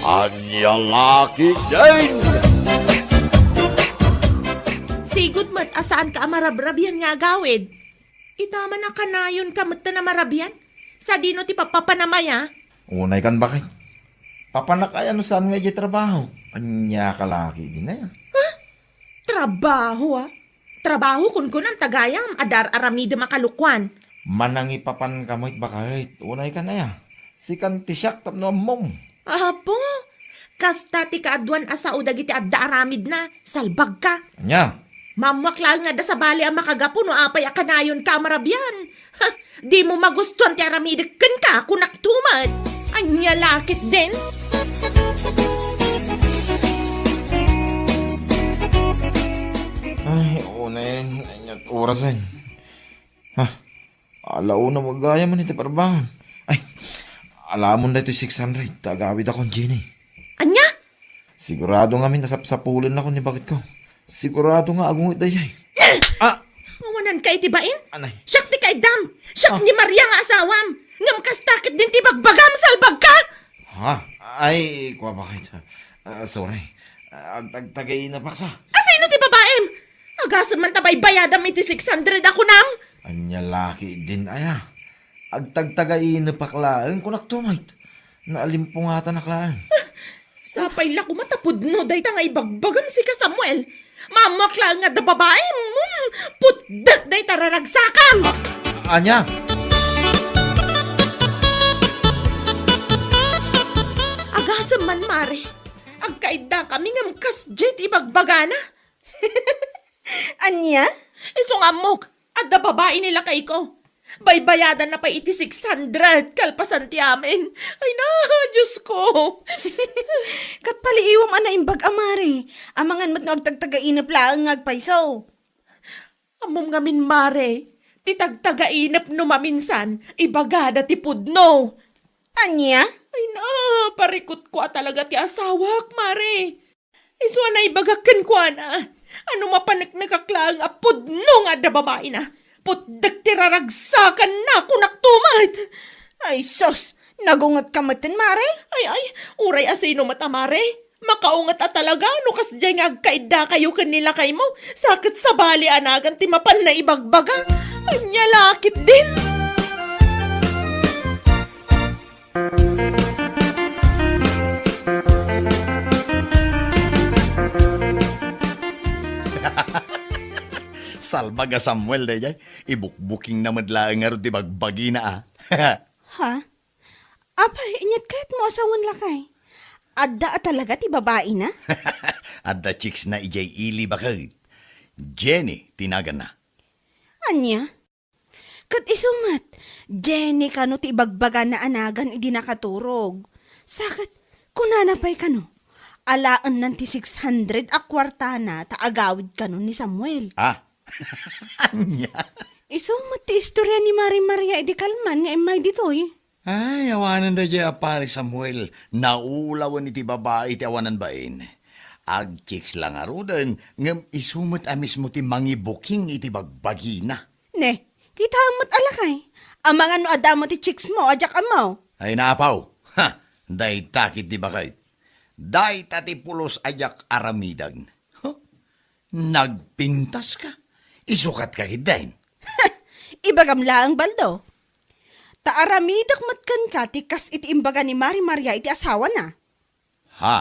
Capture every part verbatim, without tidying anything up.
Ania la ketdin? Sigud met a saanka a marabrabian nga agawid. Ita man a kanayonka metten a marabian. Sadino ti papapanam aya? Unay kan, baket. Papanak aya no saan nga idiay trabaho. Ania ka la ketdin aya? Trabaho, a? Trabaho, kunkunam, ta gayam, adda ar-aramidem a kalokuan. Manangipapanka met, baket. Unay kan aya. Sikan ti siak tapno ammom. Apo, kasta ti kaaduan a sao dagiti adda aramidna, salbagka. Ania? Maammoak laeng nga adda sabali a makagapu no apay a kanayonka a marabian. Ha, dimo magustuan ti aramidek kenka, kunak to met. Ania la ketdin? Ay, unen, ania ti orasen? Ha? Ala una, magayam man iti parbangan. Ay, alamon daytoy six hundred, ta agawidakon, Jenny. Ania? Sigurado ngamin a sapsapulennakon ni baketko. Sigurado nga agunget daydiay. Ah! Awananka iti bain? Anay. Siak ti kaiddam! Siak Ah. ni Maria nga asawam! Ngem kasta ketdin ti bagbagam, salbagka! Ha? Ay, kua, baket. Ah, sorry. Ah, agtagtagainepaksa. Asino ti babaim? Agasem man ta baybayadam iti six hundred a kunam? Ania la ketdin aya? Agtagtagainepak laeng, kunak to met. Naalimpungatanak laeng. Sapay la koma ta pudno dayta nga ibagbagam, sika, Samuel. Maammoak laeng nga adda babaim. Hmm, putdek dayta raragsakam. A-, ania? Agasem man, Mare. Agkaiddakami ngem kasdiay ti ibagbagana. Ania? Isu nga ammok, adda babai ni lakayko. Baybayadanna pay iti six hundred kalpasan ti amin. Ay na, Diosko! Ket paliiwam a naimbag a, Mare. Amangan met no agtagtagainep laeng nga agpayso. Ammom ngamin, Mare, ti tagtagainep no maminsan, ibagada ti pudno. Ania? Ay na, parikutko a talaga ti asawak, Mare. Isu a naibagak kenkuana a no mapaneknekak laeng a pudno nga adda babaina, putdek ti raragsakanna, kunak to met. Ay sus, nagungetka metten, Mare? Ay, ay, uray a sino met a, Mare. Makaunget a talaga no kasdiay nga agkaiddakayo ken ni lakaymo, sa ket sabali a nagan ti mapan naibagbaga. Ania la ketdin? Salbag a Samuel daydiay, ibukbukingna met laeng ngarud ti bagbagina, a. Ha? Apay, inyat kayatmo a sawen, lakay? Adda a talaga ti babaina? Adda chicksna idiay ili, baket. Jenny ti naganna. Ania? Ket isu met, Jenny kano ti ibagbagana a nagan idi nakaturog. Sa ket, kunana pay kano, alaennan ti six hundred a kuartana ta agawid kano ni Samuel. Ah, ania? Isu met ti istoria ni Mari Maria idi kalman nga immay ditoy. Ay, awanen daydiay a Pari Samuel, naulawen iti babai ti awanan bain. Agchicks la ngaruden, ngem isu met a mismo ti mangibuking iti bagbagina. Ne, kitaem met a lakay. Amangan no adda met ti chicks mo a diak ammo. Ay, naapaw. Ha, dayta ketdi baket. Dayta ti pulos a diak aramiden. Huh? Nagpintaska? Isukatka ketdin? Ibagam laeng, Baldo. Ta aramidek met kenka ti kas iti imbaga ni Mari Maria iti asawana. Ha?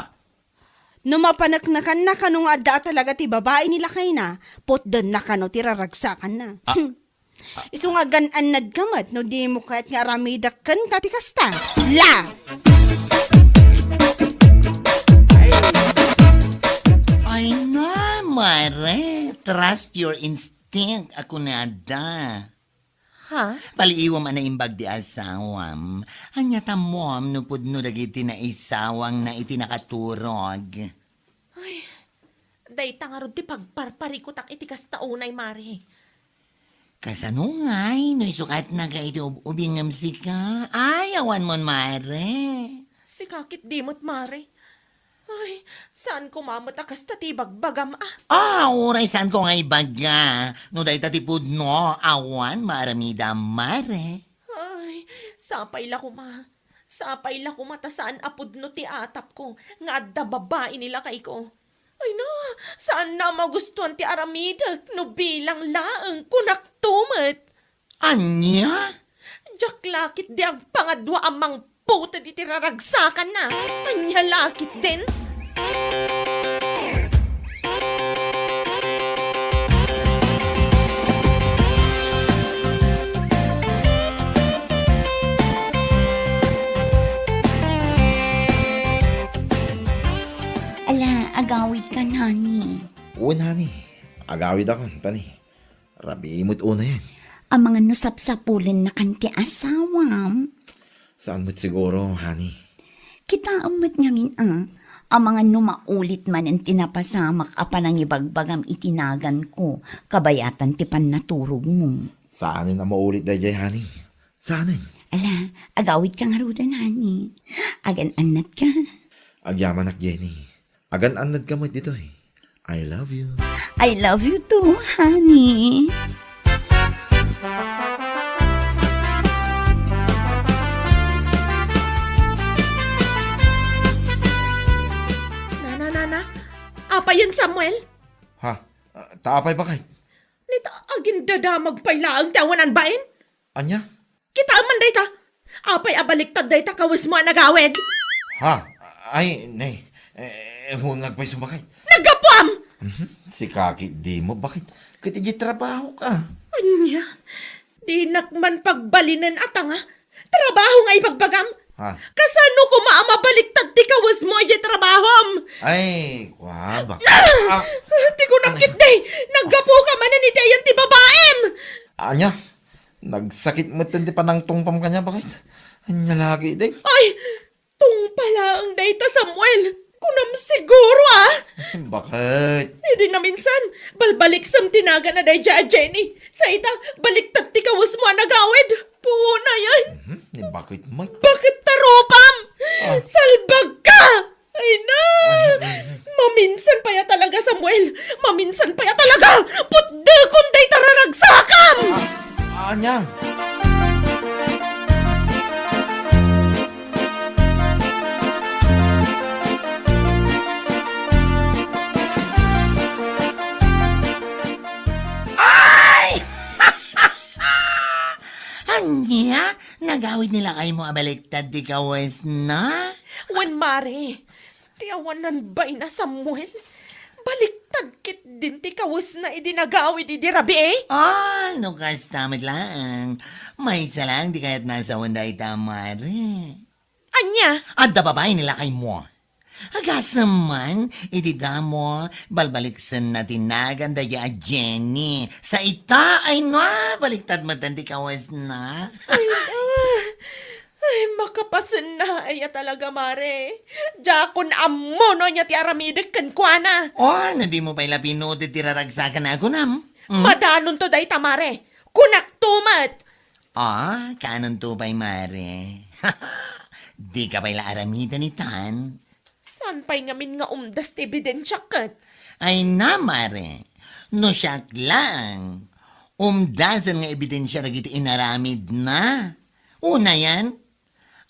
No mapaneknekanna kano nga adda a talaga ti babai ni lakayna, putdenna kano ti raragsakanna. Ah. Hmm. Isu nga agan-annadka met no dimo kayat nga aramidek kenka ti kasta. La! Ay na, Mare. Trust your instinct, a kunada. Ha? Paliiwam a naimbag ti asawam. Ania ta ammom no pudno dagiti naisawangna iti nakaturog? Ay, dayta ngarud ti pagparparikutak iti kasta unay, Mare. Kasano ngay no isukatnaka iti ub-, ubing ngem sika? Ay, awanmon, Mare. Sika ketdi met, Mare. Ay, saan koma met a kasta ti ibagbagam, a. Ah, uray saan ko nga ibaga. No dayta ti pudno, awan maaramidam, Mare. Ay, sapay la koma. Sapay la koma ta saan a pudno ti atapko nga adda babai ni lakayko. Ay na, saan na magustuan ti aramidek no bilang laeng kunakto met. Ania? Diak la ketdi agpangadua a mangputed iti raragsakanna. Ania la ketdin? Ala, agawidkan, honey. Wen, honey. Agawidakon, ta ni, rabii met unayen. Amangan no sapsapulennakan ti asawam. Saan met siguro, honey? Kitaem met ngamin a, amangan no maulit manen ti napasamak a panangibagbagam iti naganko, kabayatan ti pannaturogmo. Saanen a maulit daydiay, honey. Saanen? Ala, agawidka ngaruden, honey. Agan-annatka. Agyamanak, Jenny. Agan-annadka met ditoy. I love you. I love you too, honey. Nana, nana, apayen, Samuel? Ha? Ah, ta apay, baket? Nita, agindadamag pay laeng ti awanan bain? Ania? Kitaem man dayta. Apay a baliktad dayta kawesmo a nagawid? Ha? Ay, nay. Eh, huwangag pay sa, baket. Naggapuam! Mhm. Sika ketdimo, baket. Ket idiay trabahoka. Ania? Dinak man pagbalinen a tanga. Trabaho nga ibagbagam. Ha? Kasano koma a mabaliktad ti kawesmo idiay trabahom? Ay, kwa, ba? Ah! Ah! Ti kunak ketdi, naggapuka manen iti ayan ti babaim! Ania? Nagsakit met ti panangtungpam kaniak, baket? Ania la ketdi? Ay, tungpa laeng dayta, Samuel. Kunam siguro, ah. Baket? Idi naminsan, balbaliksem ti nagan a daydiay a Jenny. Sa ita, baliktad ti kawesmo a nagawid. Puonayan. Mhm, ni baket met. Baket ta rupam? Ah. Salbagka! Ay na! Ay, mhm. Maminsan pay a talaga, Samuel! Maminsan pay a talaga! Putdekon dayta raragsakam! Ah, ania? Ay! Ania? Nagawid ni lakaymo a baliktad ti kawesna? Wen, mare. Ti awanan baina, Samuel. Baliktad ketdin ti kawesna idi nagawid idi rabii. Ah, no kasta met laeng. Maysa laeng ti kayatna a sawen dayta, mare. Ania? Adda babai ni lakaymo. Agasem man, iti damo, balbaliksenna ti nagan daydiay a Jenny. Sa ita, ay na, baliktad met ti kawesna. Ay, ah. Ay, makapasenna aya talaga, mare. Diakon ammo no ania ti aramidek kenkuana. Oh, no dimo pay la pinuted ti raragsakan a kunam. Hmm? Madanonto dayta, mare. Kunakto met. Ah, kaanonto pay, mare? Dika pay la aramiden itan? Saan pay ngamin nga umdas ti ebidensiak ket? Ay na, mare, no siak laeng, umdasen nga ebidensia dagiti inaramidna. Unayen,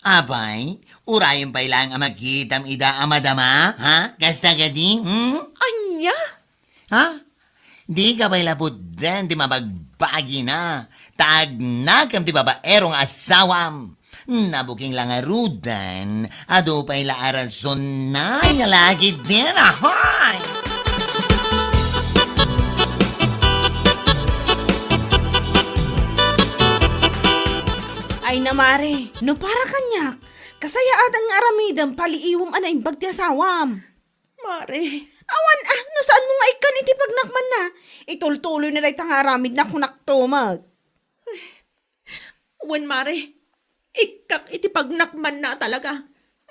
apay, urayen pay laeng a makitam ida a madama, ha? Kasta kadi, hmm? Ania? Ha? Dika pay la pudden ti mabagbagina, ta agnakem ti babaero nga asawam. Nabuking la ngaruden, adu pay la a rasonna nga lagi din, ahoy! Ay na, mare, no para kaniak, kasayaatan nga aramidem paliiwem a naimbag ti asawam. Mare. Awan, ah, no saanmo nga ikkan iti pagnakmanna, itultuloyna dayta nga aramidna, kunakto met. Wen, mare, ikkak iti pagnakmanna a talaga.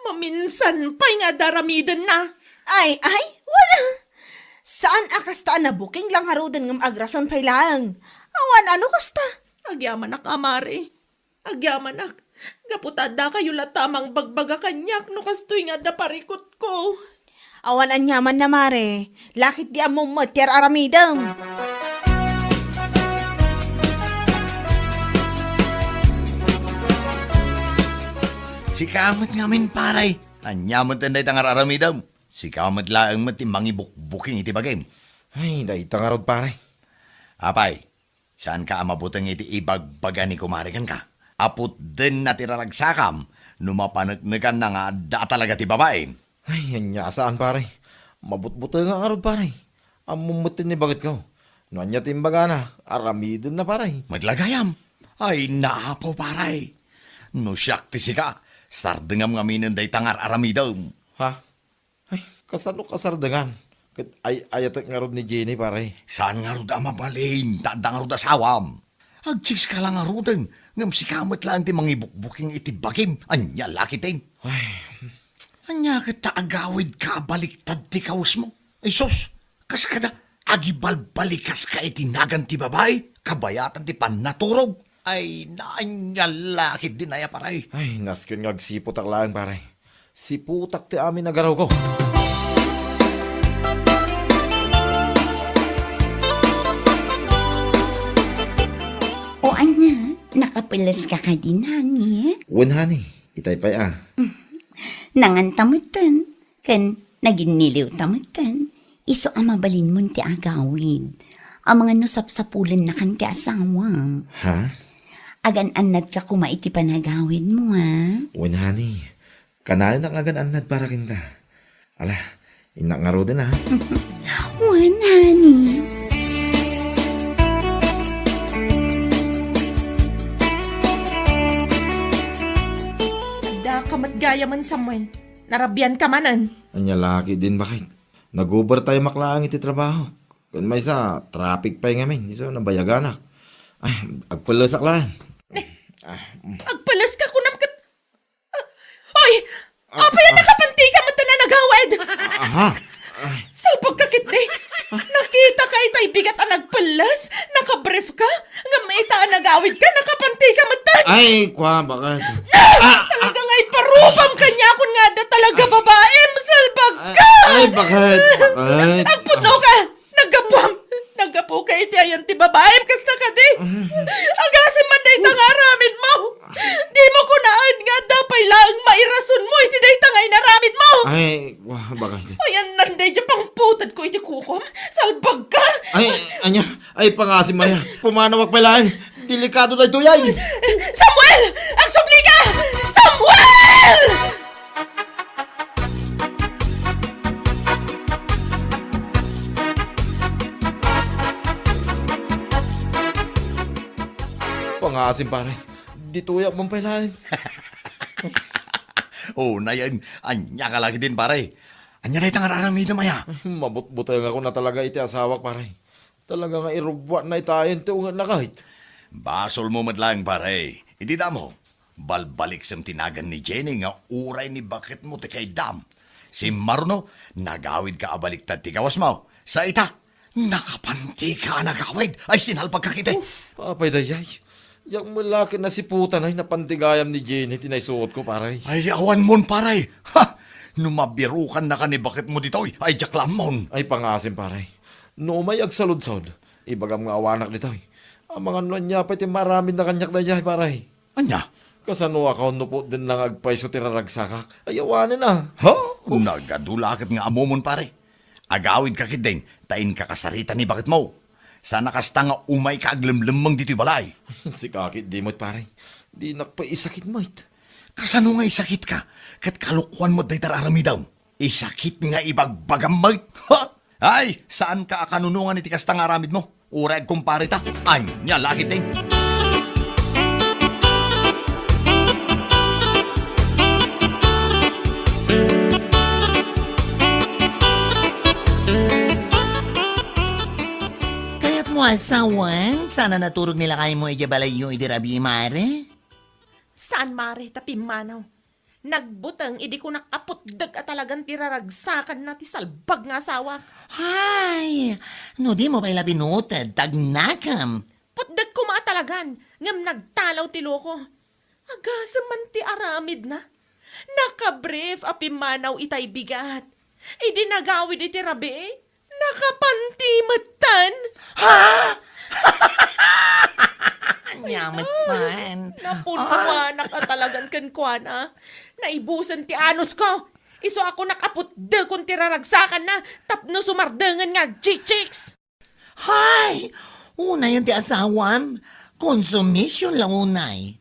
Maminsan pay nga adda aramidenna. Ay, ay, wala. Saan a kasta a nabuking la ngaruden ngem agrason pay laeng. Awan a no kasta. Agyamanak a, mare. Agyamanak, gapu ta addakayo latta a mangbagbaga kaniak no kastoy nga adda parikutko. Awan aniamanna, mare, lakit di ammom met ti ar-aramidem. Sika met ngamin, pare. Ania met dayta nga ar-aramidem? Sika met laeng met ti mangibukbuking iti bagim. Ay, dayta ngarud, pare. Apay, saanka a mabuteng iti ibagbaga ni kumare kenka? Aputdenna ti raragsakam no mapaneknekanna nga adda talaga ti babaim. Ay, ania a saan, pare. Mabutbutengak ngarud, pare. Ammom met ti baketko. No ania ti imbagana, aramidenna, pare. Met la gayam. Ay, naapo, pare. No siak ti sika, sardengam ngaminen dayta nga ar-aramidem. Ha? Ay, kasano kasardengan? Ket ay-ayatek ngarud ni Jenny, pare. Saan ngarud a mabalin, ta adda ngarud asawam. Agsikska la ngaruden, ngem sika met laeng ti mangibukbuking iti bagim. Ania la ketdin? Ay. Ania ket ta agawidka a baliktad ti kawesmo? Ay sus, kas kada agibalbalikaska iti nagan ti babai, kabayatan ti pannaturog. Ay, naanyal la ketdin aya, pare. Ay, nasken nga agsiputak laeng, pare. Siputak ti amin a garawko. O ania, nakapeles ka kadi, honey? Wen, honey, itay pay a. Nanganta metten, ken naginniliw ta metten. Isu a mabalinmon ti agawid. Amangan no sapsapulennakan ti asawam. Ha? Agan-annadka koma iti panagawidmo, ha? Wen, honey. Kanayonak nga agan-annad para kenka. Ala, innak ngaruden, ha? Wen, honey. Adda ka met gayamen, Samuel. Narabian ka manen. Ania la ketdin, baket? Nag-overtime-ak laeng iti trabaho. Ken maysa, traffic pay ngamin. Isu, nabayaganak. Ay, agpelesak laeng. Ah, mm. Agpeles ka kunam ket, ah, oy! Ah, apay a ah. Nakapanti ka met a nagawid? Aha. Ay. Salbag ka ketdi. Nakita ka itay bigat a nagpeles? Nakabrief ka? Ngem ita a nagawid ka, nakapanti ka metten. Ay, kwa, baket? Ah! Ah! Talaga nga iparubam kaniakon nga adda talaga babaim, salbag ka! Ay, ay, baket? Baket? Agpudno ka! Naggapuam! Naggapu ka iti ayan ti babaim, kasta kadi? Agasem man dayta nga aramidmo! Dimo kunaen nga adda pay laeng mairasonmo iti dayta nga inaramidmo! Ay, wa, baket? Ayanna daydiay pangputedko iti kukom? Salbag ka! Ay, ania? Ay, pangasem aya. Pumanawak pay laeng. Delikado daytoy ay. Samuel! Agsubli ka! Samuel! Pangasem, pare. Ditoyak man pay laeng. O, nayen, ania ka la ketdin, pare? Ania dayta nga ar-aramidem aya? Mabutbutengakon a talaga iti asawak, pare. Talaga nga irubbuatna itayen ti ungetna ket. Basolmo met laeng, pare. Iti damo, balbaliksem ti nagan ni Jenny nga uray ni baketmo ti kaiddam. Simmaruno, nagawidka a baliktad ti kawesmo. Sa ita, nakapantika a nagawid. Ay, sinalbagka ketdi. Uf, apay daydiay. Diak met la ket nasiputan ay napanti gayam ni Jenny ti naisuotko, pare. Ay, awanmon, pare. Ha! No mabirokannaka ni baketmo ditoy, ay diak la ammon. Ay, pangasem, pare. No umay agsaludsod, ibagam nga awanak ditoy. Amangan no ania pay ti maaramidna kaniak daydiay, pare. Ania? Kasano a kaon no putdenna nga agpayso ti raragsakak? Ay, awanen a. Ha? Uf. Nagadu la ket nga ammomon, pare. Agawidka ketdin, ta inka kasarita ni baketmo. Sana kasta nga umayka aglemlemmeng ditoy balay. Sika ketdi met, pare. Dinak pay isakit met. Kasano nga isakitka? Ket kalokuan met dayta ar-aramidem. Isakit nga ibagbagam met. Ha? Ay, saanka a kanunongan iti kasta nga aramidmo. Uray agkumpare ta. Ania la ketdin. Kayatmo a sawen, saan a naturog ni lakaymo idiay balayyo idi rabii, mare? Saan, mare, ta pimmanaw. Nagbuteng idi kunak a putdek a talagan ti raragsakanna ti salbag nga asawak. Hay! No dimo pay la binuted, ta agnakem. Putdek koma a talagan, ngem nagtalaw ti loko. Agasem man ti aramidna. Nakabrief a pimmanaw itay bigat. Idi nagawid iti rabii, nakapanti metten. Ha? Ay, Yamat ay, man. Napunuanak a talagan kenkuana. Naibusen ti anusko. Isu a kunak a putdekon ti raragsakanna tapno sumardengen nga agchichicks. Hay! Unayen ti asawam. Konsumisyon la unay.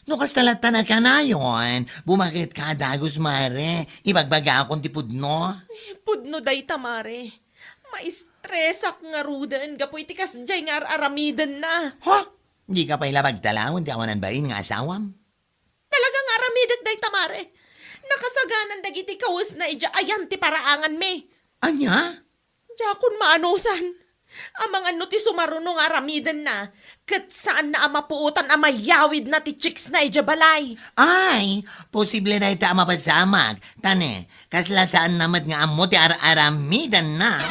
No kasta latta a kanayon, bumaket ka a dagus, mare. Ibagbagakon ti pudno. Pudno dayta, mare. Maistresak ngaruden gapu iti kasdiay nga ar-aramidenna. Ha? Dika pay la pagtalawen ti awanan bain nga asawam? Talaga nga aramidek dayta, mare. Nakasaganan dagiti kawesna idiay ayan ti paraanganmi. Ania? Diakon maanusan. Amangan no ti sumaruno nga aramidenna, ket saanna a mapuotan a mayawidna ti chicksna idiay balay. Ay, posible dayta a mapasamak. Tane, kasla saanna met nga ammo ti ar-aramidenna.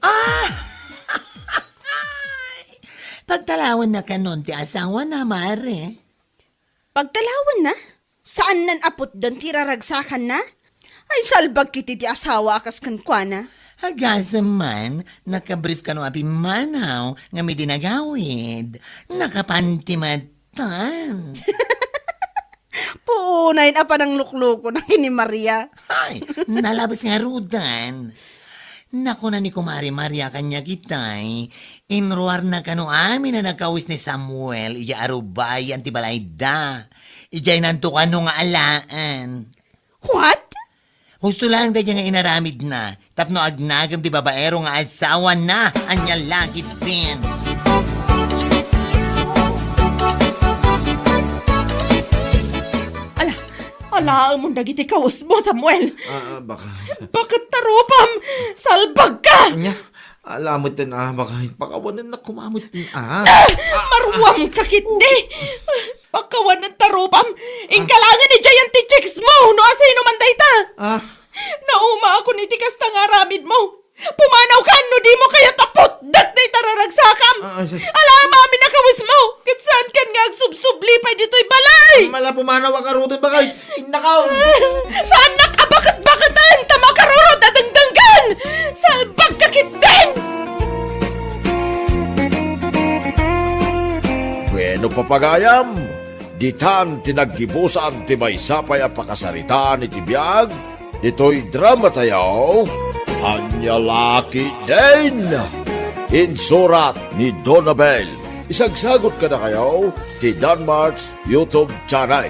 Ah! Pagtalawenna kanon ti asawana, mare. Pagtalawenna? Saannan a putden ti raragsakanna? Ay, salbag kiti ti asawa a kas kenkuana. Agasem man, nakabrief kano a pimmanaw nga midinagawid. Nakapanti met tan. Puunayen a panangluklukona ken ni Maria. Ay, nalabes ngaruden. Nakuna ni Kumare Maria kaniak itay, inruarna kano amin a nagkawes ni Samuel idiay arubayan ti balayda. Idiay nanto kano nga alaen. What? Husto laeng daydiay nga inaramidna, tapno agnagem ti babaero nga asawana. Ania la ketdin. Ala, alaemon dagiti kawesmo, Samuel. Ah, ah, baka. Baket ta rupam! Salbagka! Ania? Ala met ten, ah, baka pakawanennak koma met ten, ah. Ah! Maruamka ketdi! Pakawanenta rupam! Inka laengen idiayen ti chicksmo no asino man dayta! Ah. Naumaakon iti kasta nga aramidmo! Pumanawkan no dimo kayat a putdek dayta raragsakam! Ah, ah, sus. Alaem amin a kawesmo! Ket saankan nga agsubsubli pay ditoy balay! Mala, pumanawak ngaruden, bakay! Innakaw! Saannak a baket-baketen ta makarurot a dengdenggen! Salbagka ketdin! Bueno, papagayam, ditan ti naggibusan ti maysa pay a pakasaritaan iti biag ditoy dramatayo, Ania la ketdin! Insurat ni Donabel. Isagsagot kadakayo ti Danmart's YouTube channel.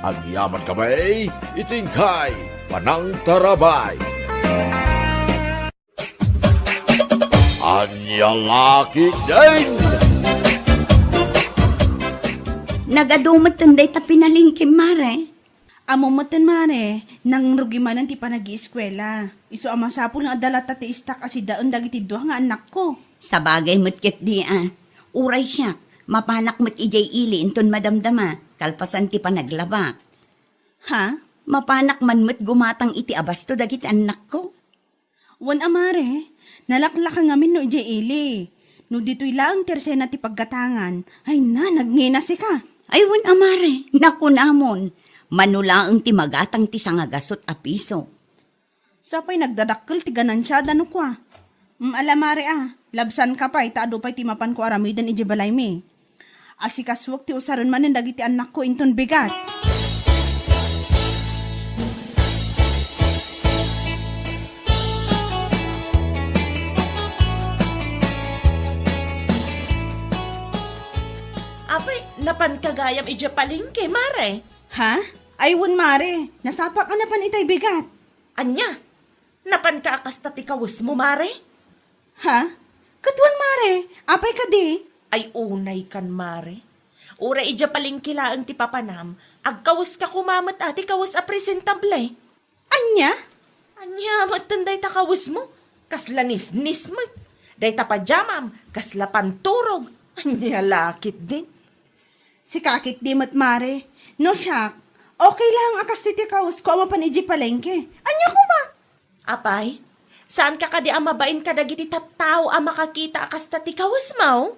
Agyaman kami iti inkay panangtarabay. Ania la ketdin! Nagadu met ten dayta pinalengke, mare. Ammom met ten, mare, nangrugi manen ti panagieskuela. Isu a masapul nga adda latta ti istak a sidaen dagiti dua nga annakko. Sabagay met ketdi a. Uray siak, mapanak met idiay ili inton madamdama, kalpasan ti panaglabak. Ha? Mapanak man met gumatang iti abasto dagiti annakko. Wen a, mare, nalaklaka ngamin no idiay ili. No ditoy laeng ti arsena ti paggatangan, ay na, nagngina sika. Ay, wen a, mare, nakunamon, mano laeng ti magatang ti sangagasut a piso. Sapay nagdadakkel ti ganansiada no kua. Mm, ala, mare, a, labsanka pay ta adu pay ti mapanko aramiden idiay balaymi. Asikasuek ti usaren manen dagiti annakko inton bigat. Apay, napanka gayam idiay palengke, mare? Ha? Ay, wen, mare. Nasapak a napan itay bigat. Ania? Napanka a kasta ti kawesmo, mare? Ha? Ket wen, mare, apay kadi? Ay, unaykan, mare. Uray idiay palengke laeng ti papanam, agkaweska koma met a ti kawes a presentable. Ania? Ania met ten dayta kawesmo? Kasla nisnis met. Dayta pajamam, kasla panturog. Ania la ketdin? Sika ketdi met, mare. No siak, okay lang a kastoy ti kawesko a mapan idiay palengke. Ania koma? Apay, saanka kadi a mabain kadagiti tattao a makakita a kasta ti kawesmo?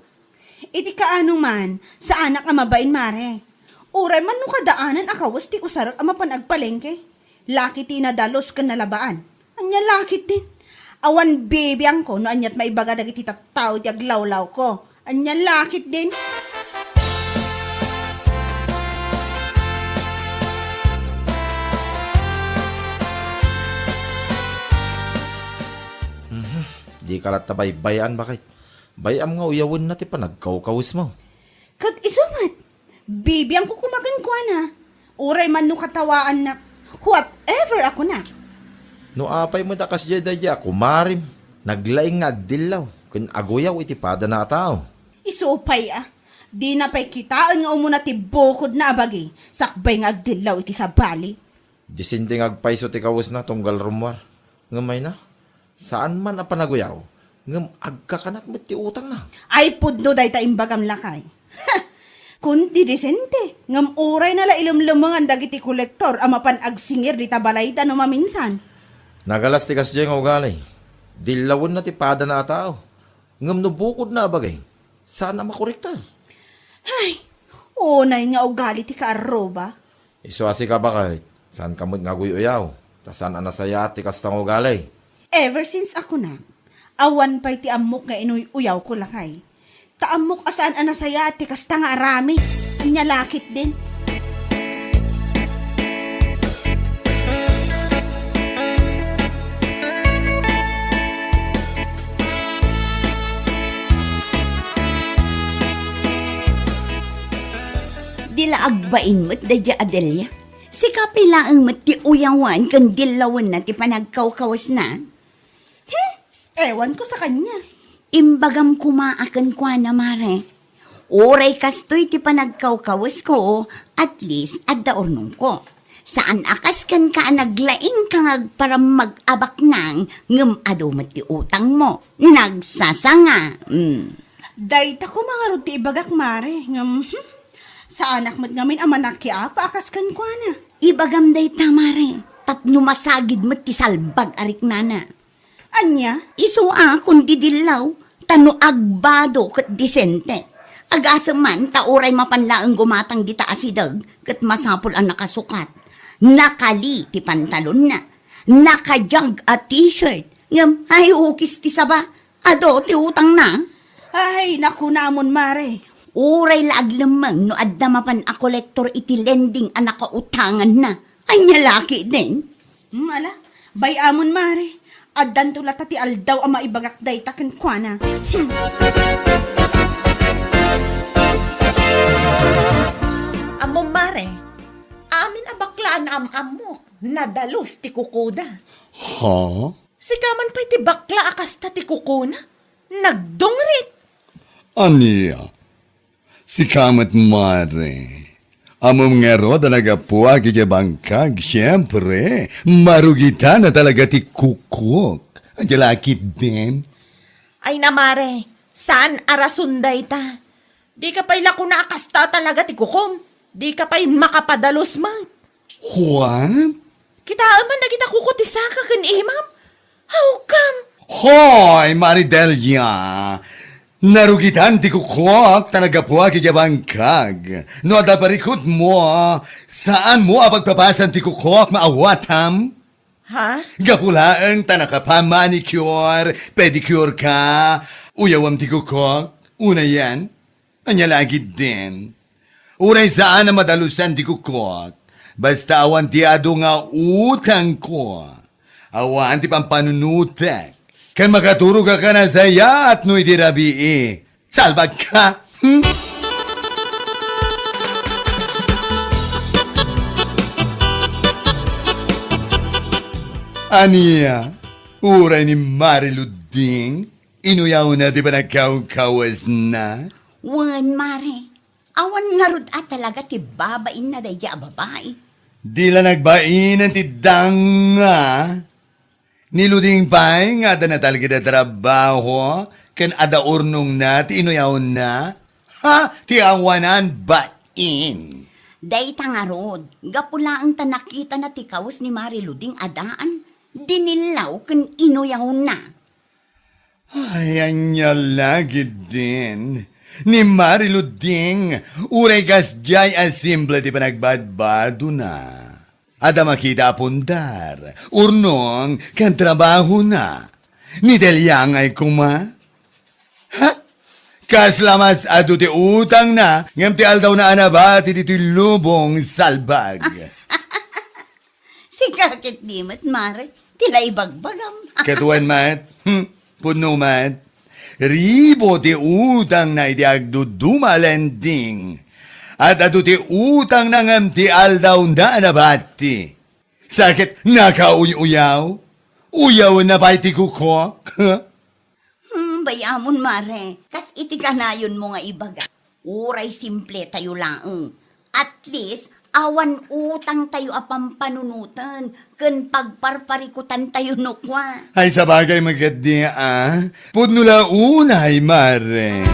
Iti kaano man, saanak a mabain, mare. Uray man no kadaanan a kawes ti usarek a mapan agpalengke. Laki ti nadalus ken nalabaan. Ania la ketdin? Awan bibiangko no aniat maibaga dagiti tattao iti aglawlawko. Ania la ketdin? Mhm. Dika latta baybay-an, baket. Bay-am nga uyawenna ti panagkawkawesmo. Ket isu met, bibiangko koma kenkuana. Uray man no katawaannak, whatever a kunak. No apay met a kasdiay daydiay a kumarem, naglaing nga agdillaw ken aguyaw iti padana a tao. Isu pay a, dina pay kitaen nga umuna ti bukodna a bagi, sakbay nga agdillaw iti sabali. Disente nga agpayso ti kawesna tunggal rummuar. Ngem mayna, saan man a panaguyaw, ngem agkakanat met ti utangna. Ay pudno dayta imbagam, lakay. Kundi disente, ngem urayna la ilemlemengan dagiti kolektor a mapan agsingir dita balayda no maminsan. Nagalas ti kasdiay nga ugali. Dillawenna ti padana a tao. Ngem no bukodna a bagi, saan a makorektar. Ay, unay nga ugali ti kaarruba. Isu a sika, baket, saanka met nga aguy-uyaw, ta saan a nasayaat ti kasta nga ugali. Ever since a kunak, awan pay ti ammok nga inuy-uyawko, lakay. Ta ammok a saan a nasayaat ti kasta nga aramid. Ania la ketdin? Di la agbain met daydiay a Delia. Sika pay laeng met ti uyawen ken dillawenna ti panagkawkawesna. Hmm, ewan ko sa kanya. Imbagam koma a kenkuana, Mare. Uray kastoy ti panagkawkawesko, at least adda urnongko. Saan a kas kenka a naglaingka nga agparammag a baknang ngem adu met ti utangmo. Nagsasanga. Mm. Dayta koma ngarud ti ibagak, Mare, ngem, hmm, saanak met ngamin a manakiapa a kas kenkuana. Ibagam dayta, Mare, tapno masagid met ti salbag a riknana. Ania? Isu a kundi dillaw, ta no agbado ket disente. Agasem man ta uray mapan laeng gumatang dita asideg ket masapul a nakasukat. Nakali ti pantalonna, nakadiag a t-shirt, ngem ay ukis ti saba, adu ti utangna. Ay, nakunamon, Mare. Uray la aglemmeng no adda mapan a kolektor iti lending a nakautanganna. Ania la ketdin? Hmm, ala, bay-amon, Mare. Addanto latta ti aldaw a maibagak dayta kenkuana. Hmm. Ammom, Mare, amin a bakla a naam-ammok, nadalus ti kukoda. Ha? Sika man pay ti bakla a kasta ti kukona, nagdungrit. Ania? Sika met, Mare. Ammom ngarud a naggapuak idiay bangkag, siempre, marugitan a talaga ti kukok. Ania la ketdin? Ay na, Mare, saan a rason dayta. Dika pay la kuna a kasta talaga ti kukom. Dika pay makapadalus met. What? Kitaem man dagita kuko ti saka ken imam. Hawkam! Hoy, Mare Delia! Narugitan ti kukok ta naggapuak idiay bangkag. No adda parikutmo, saanmo a pagpapasan ti kukok, maawatam? Ha? Gapu laeng ta nakapa-manicure, pedicure ka, uyawem ti kukok, unayen? Ania la ketdin? Uray saan a madalusan ti kukok, basta awan ti adu nga utangko. Awan ti pampanunotek. Ken makaturogak a nasayaat no idi rabii. Salbagka! Hmm? Ania? Uray ni Mare Luding? Inuyawna ti panagkawkawesna? Wen, Mare. Awan ngarud a talaga ti babainna daydiay a babai. Di la nagbain ti danga. Ni Luding pay nga adda natalged a trabaho ken adda urnongna ti inuyawna. Ha? Ti awanan bain. Dayta ngarud, gapu laeng ta nakitana ti kawes ni Mare Luding a daan, dinillaw ken inuyawna. Ay, ania la ketdin? Ni Mare Luding, uray kasdiay a simple ti panagbadbadona. Adda makita a pundar, urnong ken trabahona. Ni Delia ngay koma? Ha? Kasla mas adu ti utangna, ngem ti aldawna a nabati ditoy lubong salbag. Sika ketdi met, mare, ti naibagbagam. Ket wen met, hmm, pudno met. Ribo ti utangna iti agduduma a lending. Ad-adu ti utangna ngem ti aldawna a nabati. Sa ket nakauy-uyaw? Uyawenna pay ti kukok? Hmm, bay-amon, mare. Kas iti kanayonmo nga ibaga, uray simple tayo laeng. At least, awan utang tayo a pampanunoten ken pagparparikutan tayo no kua. Ay, sabagay met ketdi, a. Pudno la unay, mare.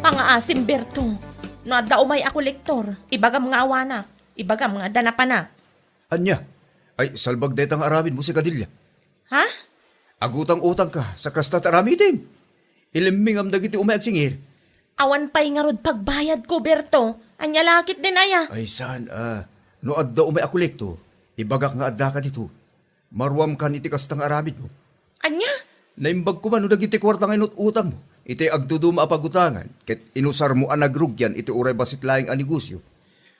Pangaasim, Berto. No adda umay a kolektor, ibagam nga awanak. Ibagam nga adda napanak. Ania? Ay, salbag dayta nga aramidmo, sika Delia. Ha? Agutang-utangka sa kasta ti aramidem. Ilimmingam dagiti umay agsingir. Awan pay ngarud pagbayadko, Berto. Ania la ketdin aya? Ay, saan, a. No adda umay a kolektor, ibagak nga addaka ditoy. Maruamkan iti kasta nga aramidmo. Ania? Naimbag koma no dagiti kuarta nga inut-utangmo iti agduduma a pagutangan ket inusarmo a nagrugian iti uray bassit laeng a negosio.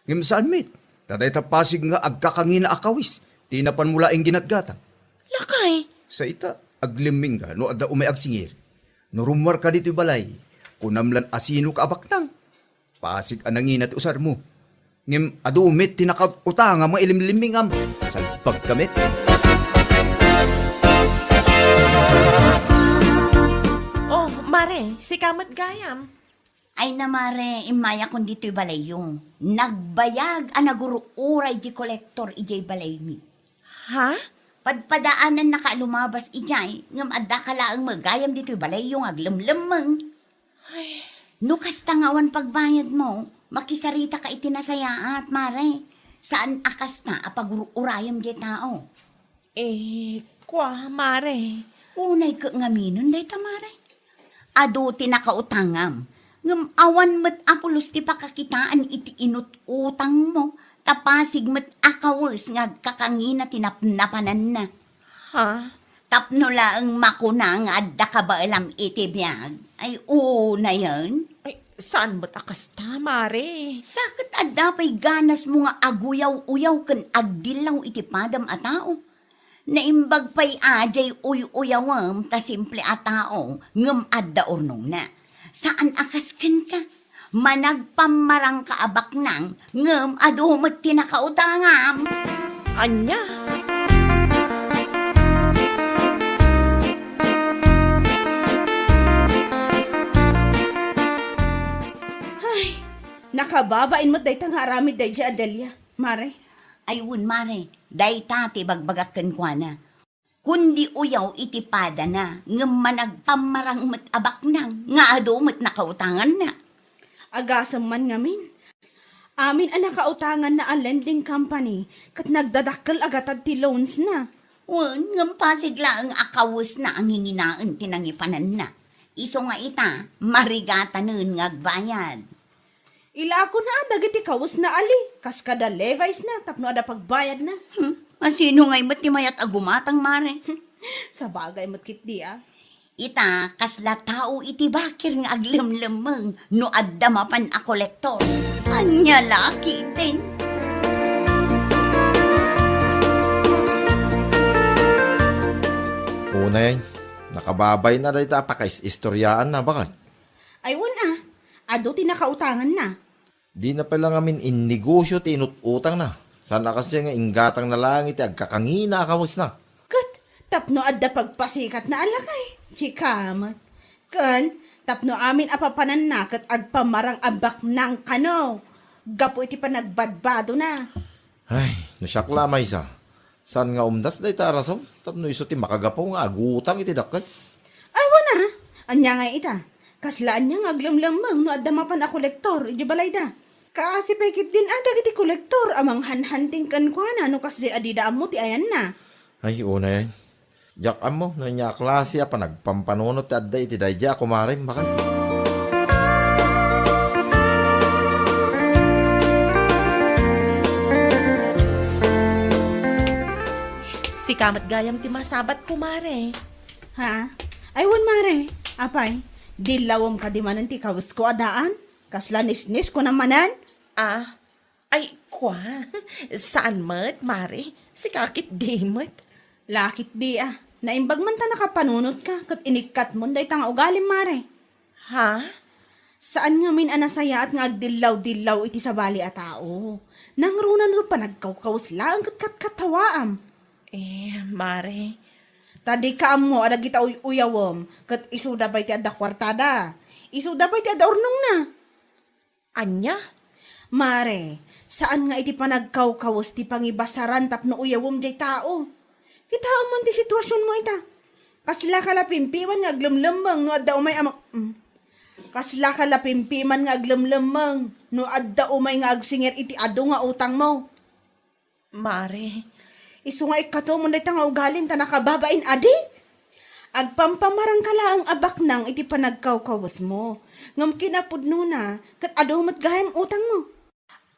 Ngem saan met, ta dayta pasig nga agkakangina a kawis ti napanmo laeng ginatgatang. Lakay. Sa ita, aglimmingka no adda umay agsingir. No rummuarka ditoy balay, kunam lan a sinoka a baknang. Pasig a nangina ti usarmo. Ngem adu met ti nakaut-utangam nga ilimlimmingam. Salbagka met. Oh, mare, sika met gayam. Ay na, mare, immayakon ditoy balayyo. Nagbayag a nagur-uray ti kolektor idiay balaymi. Ha? Padpadaanannaka a lumabas idiay, ngem addaka laeng met gayam ditoy balayyo nga aglemlemmeng. Ay. No kasta nga awan pagbayadmo, makisaritaka iti nasayaat, mare. Saan a kasta a pagur-urayem diay tao. Eh, kua, mare. Unay ket ngaminen dayta, mare. Adu ti nakautangam, ngem awan met a pulos ti pakakitaan iti inut-utangmo, ta pasig met a kawes nga agkakangina ti napnapananna. Ha? Tapno laeng makuna nga adda kabaelam iti biag, ay unayen? Ay, saan met a kasta, mare? Sa ket adda pay ganasmo nga aguyaw-uyaw ken agdillaw iti padam a tao. Naimbag pay a diay uy-uyawem ta simple a tao ngem adda urnongna. Saan a kas kenka, managpammarangka a baknang ngem adu met ti nakautangam. Ania? Ay, nakababain met dayta nga aramid daydiay a Delia, mare. Ay wen, mare, dayta ti bagbagak kenkuana. Kundi uyaw iti padana, ngem managpammarang met a baknang nga adu met nakautanganna. Agasem man ngamin. Amin a nakautanganna a lending company ket nagdadakkel a gatad ti loans na. Wen, ngem pasig laeng a kawesna a nginginaen ti nangipananna. Isu nga ita, marigatanen nga agbayad. Ilakona dagiti kawesna ali, kas kada Levi's na, tapno adda pagbayadna. Hmm, a sino ngay met ti mayat a gumatang, mare? Sabagay met ketdi, a. Ita, kasla tao iti bakir nga aglemlemmeng no adda mapan a kolektor. Ania la ketdin? Unay, nakababain a dayta a pakais-istoriaanna, baket. Ay, wen a, adu ti nakautanganna. Dina pay la ngamin innegosio ti inut-utangna. Saan a kasdiay nga inggatangna laeng iti agkakangina a kawesna. Ket tapno adda pagpasikatna a lakay, sika met. Ken tapno amin a papananna ket agpammarang a baknang kano gapu iti panagbadbadona. Ay, no siak la a maysa, saan nga umdas dayta a rason tapno isu ti makagapu nga agutang iti dakkel? Ay, wen a, ania ngay ita? Kasla ania nga aglemlemmeng no adda mapan a kolektor idiay balayda? Kaasi pay ketdin a dagiti kolektor a manghanhanting kenkuana no kasdiay a dida ammo ti ayanna. Ay, unay. Diak ammo no ania a klase a panagpampanunot ti adda iti daydiay a kumarem, baket. Sika met gayam ti masabat, kumare. Ha? Ay, wen, mare. Apay, dillawem kadi manen ti kawesko a daan? Kasla nisnis, kunam manen? Ah, ay, kua. Saan met, mare? Sika ketdi met. Laketdi a. Naimbag man ta nakapanunotka, ket inikkatmon dayta nga ugalim, mare. Ha? Saan ngamin a nasayaat nga agdillaw-dillaw iti sabali a tao. Nangruna no panagkawkawes laeng ket katkatawaam. Eh, mare. Ta dika ammo a dagita uy-uyawem, ket isuda pay ti adda kuartada. Isuda pay ti adda urnongna. Ania? Mare, saan nga iti panagkawkawes ti pangibasaran tapno uyawem jay tao. Kitaem man ti situasionmo ita. Kaslaka la pimpiman nga aglemlemmeng no adda umay a ma-, mm. Kaslaka la pimpiman nga aglemlemmeng no adda umay nga agsingir iti adu nga utangmo. Mare. Isu nga ikkatomon dayta nga ugalim ta nakababain adi. Agpampamarangka laeng a baknang iti panagkawkawesmo. Ngem kinapudnona, ket adu met gayam utangmo.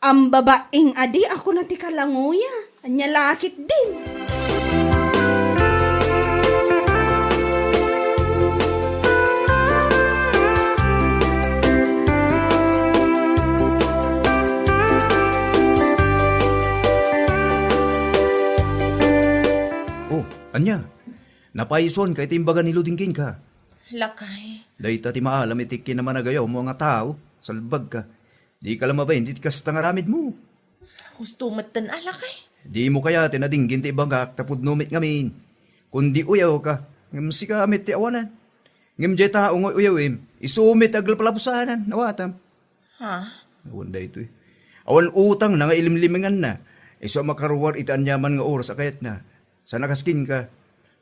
Ambabaing adi a kuna ti kalangoya, ania la ketdin. Oh, ania? Napaisuanka iti imbaga ni Luding kenka? Lakay. Dayta ti maalam iti kinamanagayawmo nga tao, salbagka. Dika la mabain iti kasta nga aramidmo. Husto metten a, lakay. Dimo kayaten a dinggin ti ibagak ta pudno met ngamin. Kundi uyawka, ngem sika met ti awanan. Ngem diay tao nga uyawem, isu met ti aglaplapusanan, awatam. Ha? Awan daytoy. Awan utangna nga ilimliminganna. Isu a makaruar iti aniaman nga oras a kayatna. Saan a kas kenka.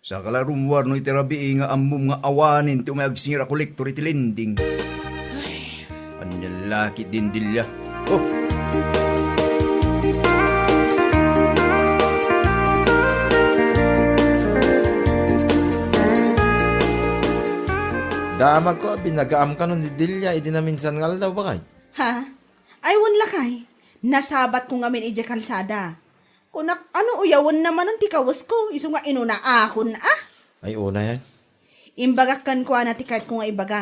Saka la rummuar no iti rabii nga ammom nga awanen ti umay agsingir a kolektor iti lending. Ay. Ania la ketdin, Delia? Oh! Damagko a binagaam kano ni Delia idi naminsan nga aldaw, baket. Ha? Ay, wen lakay. Nasabatko ngamin idiay kalsada. Kunak, ano uyawenna manen ti kawesko, isu nga inunaakon, a? Ay, unay, ay. Imbagak kenkuana ti kayatko nga ibaga.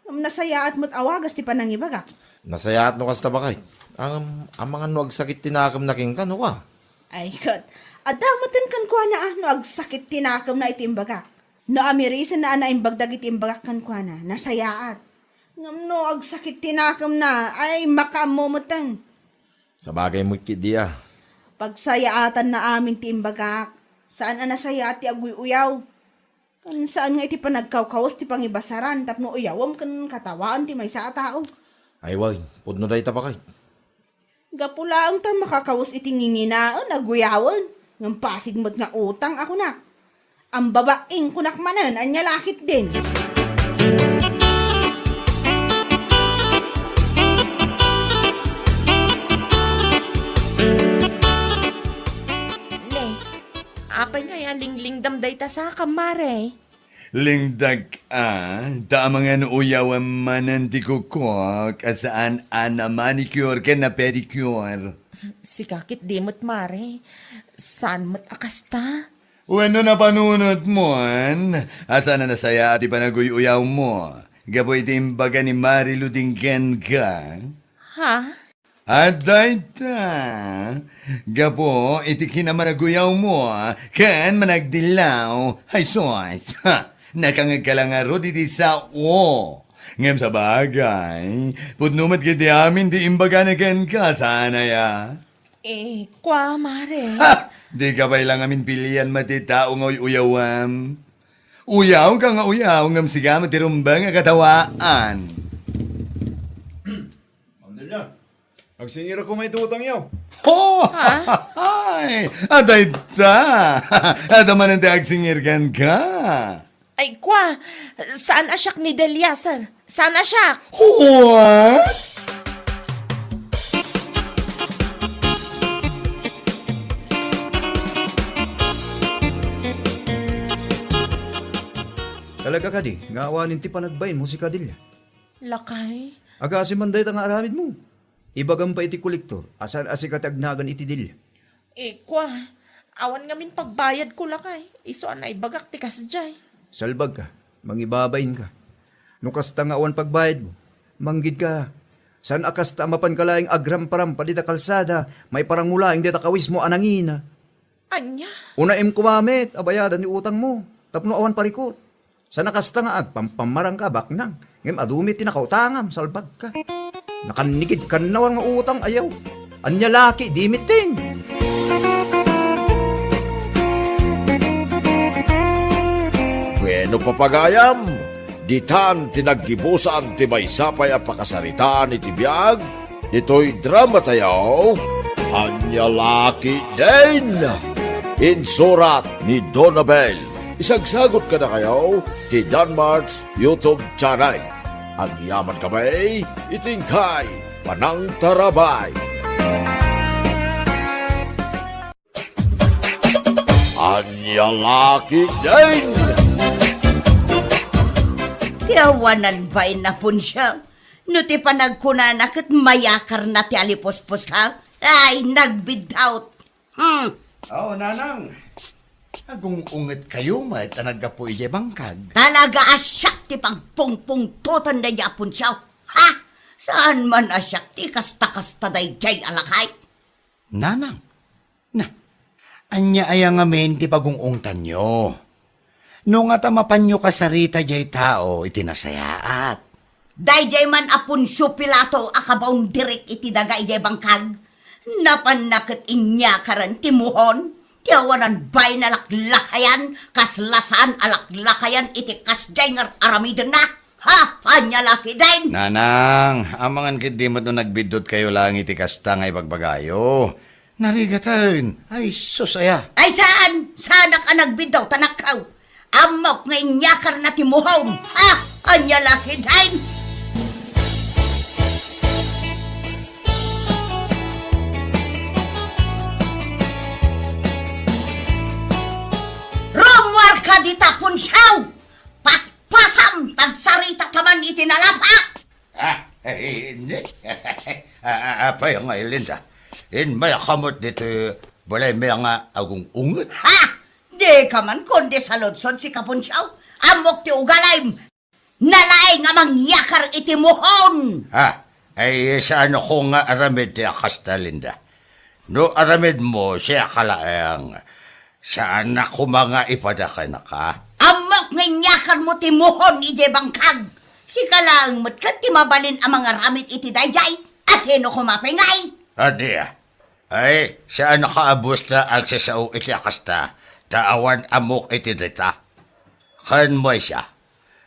Ngem nasayaat met a wagas ti panangibagak. Nasayaat no kasta, baket. Ngem, amangan no agsakit ti nakemna kenka, no ka? Ay, ket, adda metten kenkuana a no agsakit ti nakemna iti imbagak. No amirisenna a naimbag dagiti imbagak kenkuana, nasayaat. Ngem no agsakit ti nakemna, ay, makaammo metten. Sabagay met ketdi a. Pagsayaatanna amin ti imbagak. Saan a nasayaat ti aguy-uyaw. Ken saan nga iti panagkawkawes ti pangibasaran tapno uyawem ken katawaan ti maysa a tao. Ay, wen, pudno dayta, baket. Gapu laeng ta makakawes iti nginginaen, aguyawen, ngem pasig met nga utang a kunak. Ambabaing kunak manen, ania la ketdin. Ne, apay ngay a linglingdam dayta sakam, mare? Lingdak a, ta amangan uyawem manen ti kukok a saan a na-manicure ken na-pedicure. Sika ketdi met, mare. Saan met a kasta? Wenno napanunotmon a saan a nasayaat ti panaguy-uyawmo gapu iti imbaga ni Mari Luding kenka? Ha? Adda ita, gapu iti kinamanaguyawmo ken managdillaw, ay sus, ha, nakangegka la ngarud iti sao. Ngem sabagay, pudno met ketdi amin ti imbagana kenka, saan aya? Eh, kua, mare. Ha! Dika pay la ngamin pilian met ti tao nga uy-uyawem. Uyawka nga uyaw, ngem sika met ti rumbeng a katawaan. Ma'am Delia, agsingirko may tutang yaw. Ho! Ha? Ay, adda ita! Adda manen ti agsingir kenka. Ay, kua, saan a siak ni Delia, sir? Saan a siak? What? Talaga kadi nga awanen ti panagbainmo, sika Delia? Lakay. Agasem man dayta nga aramidmo. Ibagam pay iti kolektor a saan a sika ti agnagan iti Delia. Eh, kua, awan ngamin pagbayadko, lakay. Isu a naibagak ti kasdiay. Salbagka, mangibabainka. No kasta nga awan pagbayadmo, manggidka. Saan a kasta a mapanka laeng agramparampa dita kalsada, maiparangmo laeng dayta kawismo a nangina. Ania? Unaem koma met a bayadan ti utangmo, tapno awan parikut. Saan a kasta nga agpampamarangka a baknang, ngem adu met ti nakautangam, salbagka. Nakannigid kannawan nga utang, ayaw. Ania la ketdin? Bueno, papagayam, ditan ti naggibusan ti maysa pay a pakasaritaan iti biag ditoy dramatayo, Ania la ketdin? Insurat ni Donabel. Isagsagut kadakayo ti Danmart's YouTube channel. Agyaman kami iti inkay panangtarabay. Ania la ketdin? Ti awanan bain a Poncio. No ti panagkunana ket mayakarna ti alipuspos ka, ay, nagbiddawt. Hmm. Oh, nanang. Agung-ungetkayo met a naggapu idiay bangkag. Talaga a siak ti pagpungpungtotan daydiay a Poncio. Ha? Saan man a siak ti kasta-kasta daydiay a lakay? Nanang, na, ania aya ngamin ti pagung-ungtanyo? No ngata mapanyo kasarita diay tao iti nasayaat. Daydiay man a Poncio Pilato a kabaundirik iti daga idiay bangkag, napanna ket inyakaren ti muhon ti awanan bain a laklakayan, kasla saan a laklakayan iti kasdiay nga ar-aramidenna. Ha? Ania la ketdin? Nanang, amangan ketdi met no nagbiddutkayo laeng iti kasta nga ibagbagayo. Narigaten, ay sus aya. Ay saan! Saanak a nagbiddawtanak. Ammok nga inyakarna ti muhon. Ha? Ania la ketdin? Rummuarka dita, Poncio! Paspasam, ta agsarita ka man iti nalapa! Ah, eh, hindi. Ah, ah, apay nga Linda? Inmayaka met ditoy balaymi nga agung-unget? Ha? Dika man kundi saludsod, sika Poncio. Ammok ti ugalim. Nalaing a mangyakar iti muhon. Ha? Ay, saanko nga aramid ti a kasta, Linda. No aramidmo, siak laeng. Saanak koma nga ipada kenka. Ammok nga inyakarmo ti muhon idiay bangkag. Sika laeng met ket ti mabalin a mangaramid iti daydiay. A sino koma pay ngay? Ania? Ay, saanka a busta agsasao iti a kasta, ta awan ammok iti dayta. Ken maysa,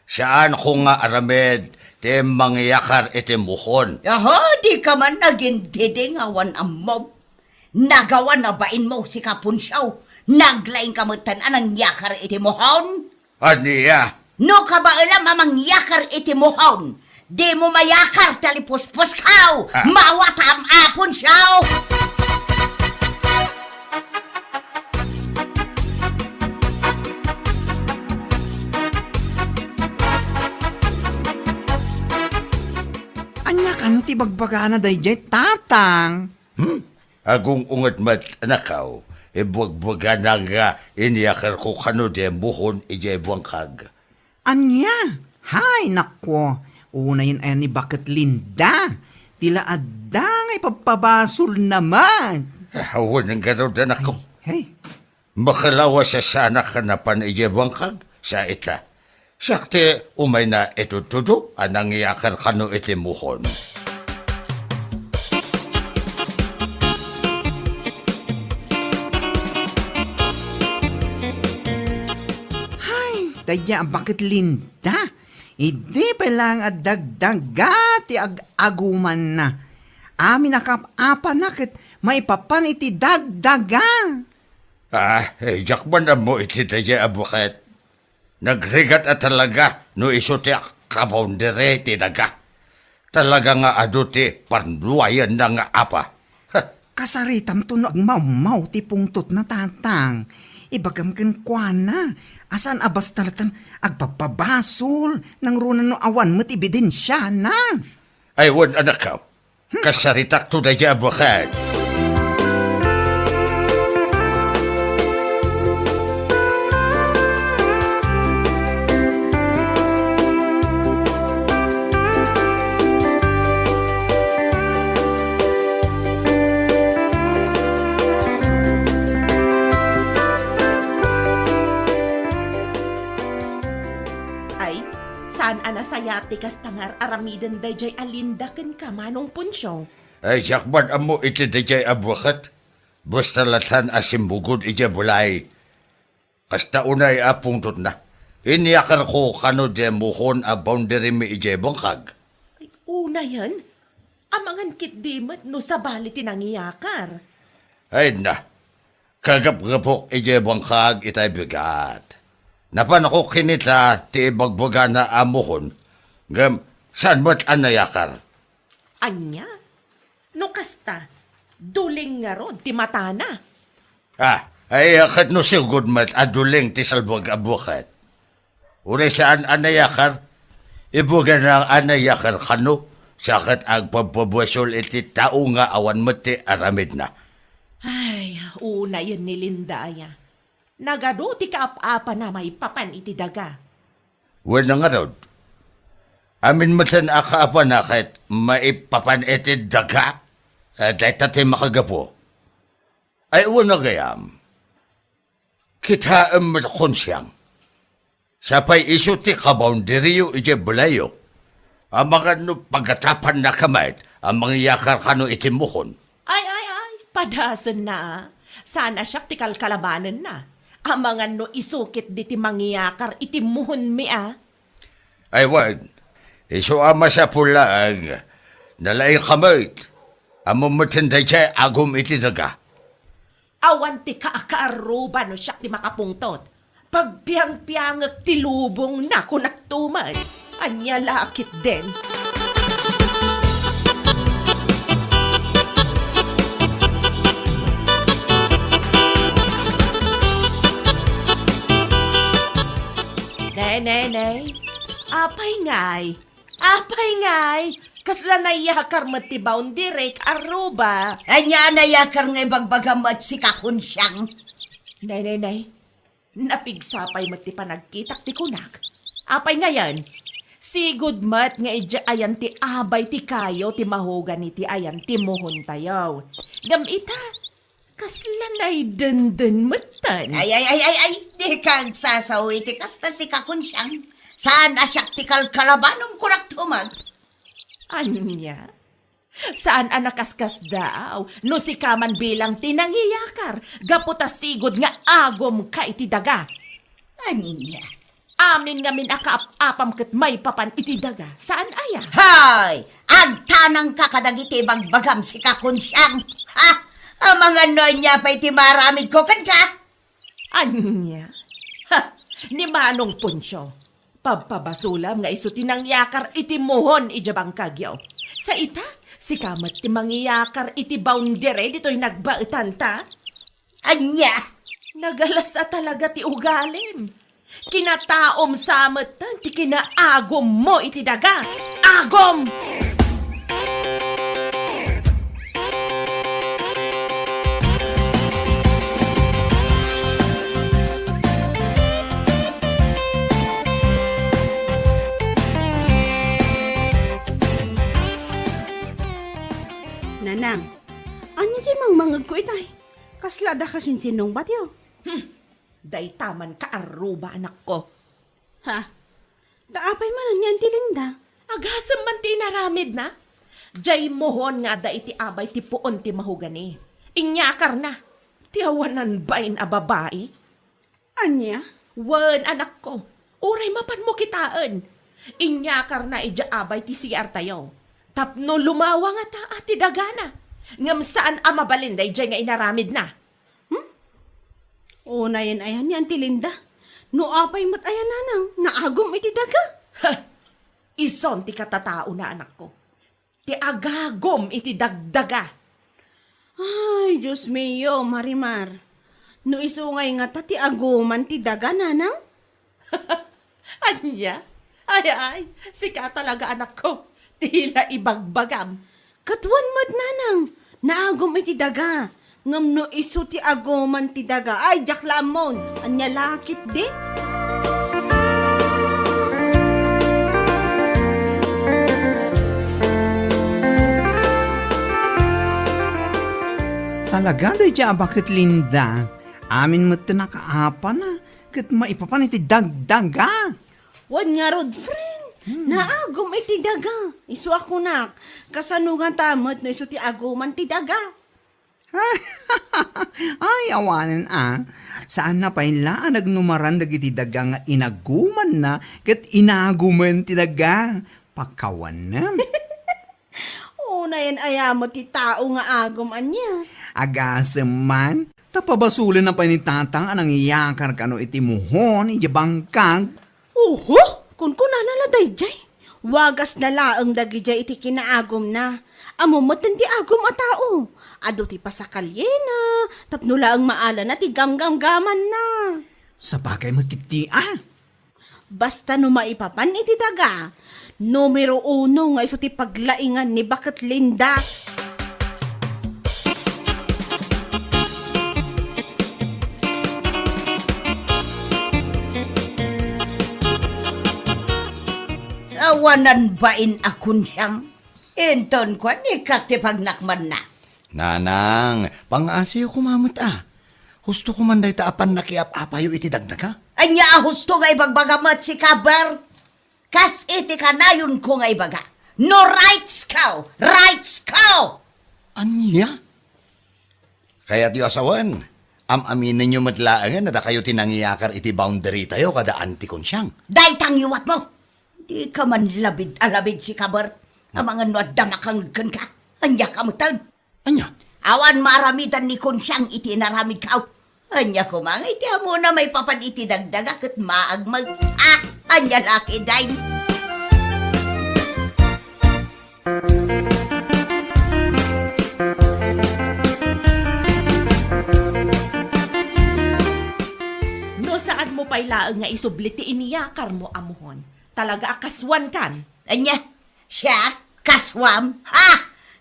saanko nga aramid ti mangyakar iti muhon. Aha, dika man nagindiding awan ammom. Nagawan a bainmo, sika Poncio. Naglaingka metten a nangyakar iti muhon. Ania? No kabaelam a mangyakar iti muhon, dimo mayakar ti alipuspos kaw. Ah. Mawatam a Poncio! Ania kano ti bagbagana daydiay, Tatang? Hmm? Agung-unget met, anakaw, ibuagbagana nga inyakarko kano diay muhon idiay bangkag. Ania? Hay, nako, unayen aya ni Baket Linda. Ti la adda nga ipabpabasolna met. Awan ngarud, anakko. Hay, hay. Makalawas a saanak a napan idiay bangkag, sa ita. Siak ti umayna itudtudo a nangyakar kano iti muhon. Hay, daydiay a Baket Linda. Idi pay laeng a dagdaga ti ag-agumanna. Amin a kap-apana ket maipapan iti dagdaga. Ah, eh, diak man ammo iti daydiay a Baket. Nagrigat a talaga no isu ti kabaundiri ti daga. Talaga nga adu ti parnuayanna nga apa. Kasaritamto no agmawmaw ti pungtotna, Tatang. Ibagam kenkuana a saan a basta latta agpapabasol, nangruna no awan met ebidensiana. Ay, wen, anakko. Kasaritakto daydiay a buket. Ay, saan a nasayaat ti kasta nga ar-aramiden daydiay a Linda kenka, Manong Poncio. Ay, diak man ammo iti daydiay a buket. Basta latta a simmugod idiay balay. Kasta unay a pungtotna. Inyakarko kano diay muhon a boundarymi idiay bangkag. Ay, unayen? Amangan ketdi met no sabali ti nangiyakar. Ay na, kagapgapok idiay bangkag itay bigat. Napanko kinita ti ibagbagana a muhon, ngem saan met a nayakar. Ania? No kasta, duling ngarud ti matana. Ah, ay, ket no sigud met a duling ti salbag a buket. Uray saan a nayakar, ibagana a nayakar kano, sa ket agpabpabasol iti tao nga awan met ti aramidna. Ay, unayen ni Linda aya. Nagadu ti kaap-apana maipapan iti daga. Wen ngarud, amin metten a kaapana ket maipapan iti daga? Eh, dayta ti makagapu. Ay, wen gayam. Kitaem met, Konsiang. Sapay isu ti kaboundaryyo idiay balayyo. Amangan no pagatapannaka met a mangiyakar kano iti muhon. Ay, ay, ay, padasenna, a. Saan a siak ti kalkalabanenna. Amangan no isu ketdi ti mangiyakar iti muhonmi, a. Ay, wen, isu a masapul laeng, nalaingka met. Ammom metten daydiay agum iti daga. Awan ti kaakaarruba no siak ti makapungtot. Pagpiangpiangek ti lubongna, kunakto met. Ania la ketdin? Nay, nay, nay. Apay ngay? Apay ngay? Kasla nayakar met ti boundary, kaarruba. Ania a nayakar nga ibagbagam met, sika, Konsiang? Nay, nay, nay. Napigsa pay met ti panagkitak ti kunak. Apay ngayen? Sigud met nga idiay ayan ti abay ti kayo ti mahogani ti ayan ti muhontayo. Ngem ita, kasla naydenden metten. Ay, ay, ay, ay, ay, dika agsasao iti kasta, sika, Konsiang. Saan a siak ti kalkalabanom, kunakto met. Ania? Saan a nakaskasdaaw no sika man bilang ti nangiyakar gapu ta sigud nga agumka iti daga. Ania? Amin ngamin a kaap-apam ket maipapan iti daga. Saan aya? Hay! Agtanangka kadagiti ibagbagam, sika, Konsiang. Ha? Amangan no ania pay ti maaramidko kenka? Ania? Ha! Ni Manong Poncio, pabpabasolam nga isu ti nangyakar iti muhon idiay bangkagyo. Sa ita, sika met ti mangiyakar iti boundary ditoy nagbaetanta? Ania? Nagalas a talaga ti ugalim. Kinataom sa metten ti kinaagummo iti daga. Agum! Nanang, ania ti mangmangegko itay? Kasla adda kasinsinungbatyo? Hmm, dayta man kaarruba, anakko. Ha? Ta apay manen ni Auntie Linda? Agasem man ti inaramidna. Diay muhon nga adda iti abay ti puon ti mahogani. Inyakarna. Ti awanan bain a babai. Ania? Wen, anakko. Uray mapanmo kitaen. Inyakarna idiay abay ti C R tayo. Tapno lumawa ngata ti dagana. Ngem saan a mabalin daydiay nga inaramidna. Hmm? Unayen aya ni Auntie Linda? No apay met aya, nanang, nga agum iti daga? Ha! Isun ti katataona, anakko. Ti agagum iti dagdaga. Ay, Dios mio, Marimar. No isu ngay ngata ti aguman ti daga, nanang? Ania? Ay, ay, sika talaga, anakko. Ti la ibagbagam. Ket wen met, nanang, naagum iti daga. Ngem no isu ti aguman ti daga, ay, diak la ammon. Ania la ketdi? Talaga, daydiay a baket, Linda. Amin met ti nakaapana ket maipapan iti dagdaga. Wen ngarud, friend, Hmm. naagum iti daga. Isu a kunak, kasano ngata met no isu ti aguman ti daga? Ay, awanen a. Saanna pay la a nagnumaran dagiti daga nga inagumanna ket inagumen ti daga. Pakawanem. Unayen aya met ti tao nga agum, ania? Agasem man, ta pabasolen pay ni Tatang a nangiyakar kano iti muhon idiay bangkag. Oho, kunkunana la daydiay. Wagasna laeng dagidiay iti kinaagumna. Ammo met ti agum a tao. Adu ti pasakalyena, tapno laeng maalana ti gamgamgamanna. Sabagay met ketdi a. Basta no maipapan iti daga, numero uno nga isu ti paglaingan ni Baket Linda. Awanan bain a kunsiang. Inton kuan ni kat ti pagnakmanna. Nanang, pangaasiyo koma met a. Husto koma dayta a pannakiap-apayo iti dagdaga. Ania a husto nga ibagbaga met sika, Bert? Kas iti kanayonko nga ibaga, no rights ko, rights ko! Ania? Kayatyo a sawen, am-aminenyo met laengen a dakayo ti nangiyakar iti boundary tayo kada Auntie Kunsiang. Dayta ngiwatmo. Dika man labid a labid sika, Bert. Amangan no adda makangeg kenka. Ania ka metten? Ania? Awan maaramidan ni Kunsiang iti inaramidko. Ania koma nga iti ammona maipapan iti dagdaga ket maagmeg. Ah, ania la ketdin? No saanmo pay laeng nga isubli ti iniyakarmo a muhon, talaga a kasuankan. Ania? Siak? Kasuam? Ha?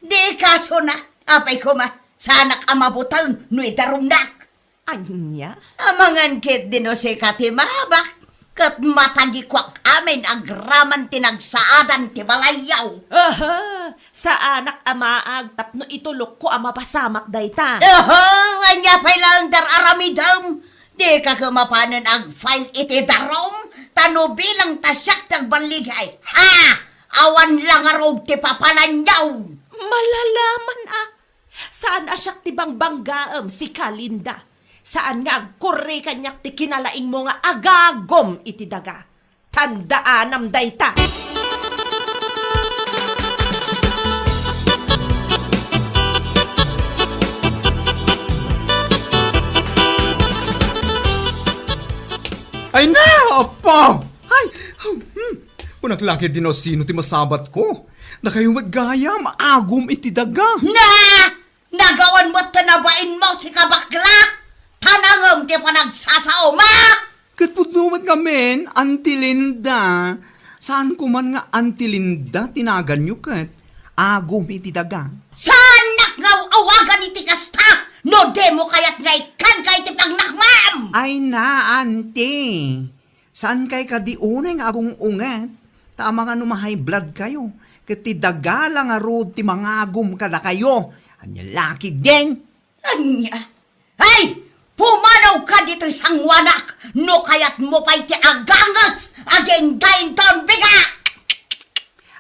Di kasunak. Apay koma, saanak a mabuteng no idarumnak. Ania? Amangan ketdi no sika ti maabak, ket matagikuak amin agraman ti nagsaadan ti balayyo. Aha! Saanak a maag tapno itulokko a mapasamak dayta. Oho, ania pay laeng ti ar-aramidem? Dika koma panen ag-file iti darum, ta no bilang ta siak ti agballigay. Ha! Awan la ngarud ti papananyo. Malalaman a. Saan a siak ti bangbanggaem, sika, Linda. Saan nga agkurri kaniak ti kinalaingmo nga agagum iti daga. Tandaanam dayta. Ay na, Apo! Ay, hmm. Kunak la ketdi no sino ti masabatko. Dakayo met gayam, agum iti daga. Na! Nagawan met ti nabainmo, sika bakla! Tanangem ti panagsasaoma! Ket pudno met ngamin, Auntie Linda. Saanko man nga Auntie Linda ti naganyo ket agum iti daga. Saannak nga aw-awagan iti kasta no dimo kayat nga ikkanka iti pagnakmam! Ay na, Auntie. Saankay kadi unay nga agung-unget, ta amangan no ma-high blood kayo, ket ti daga la ngarud ti mangagum kadakayo. Ania la ketdin? Ania? Ay! Pumanawka ditoy sangoanak no kayatmo pay ti aganges a dengdain ton biga!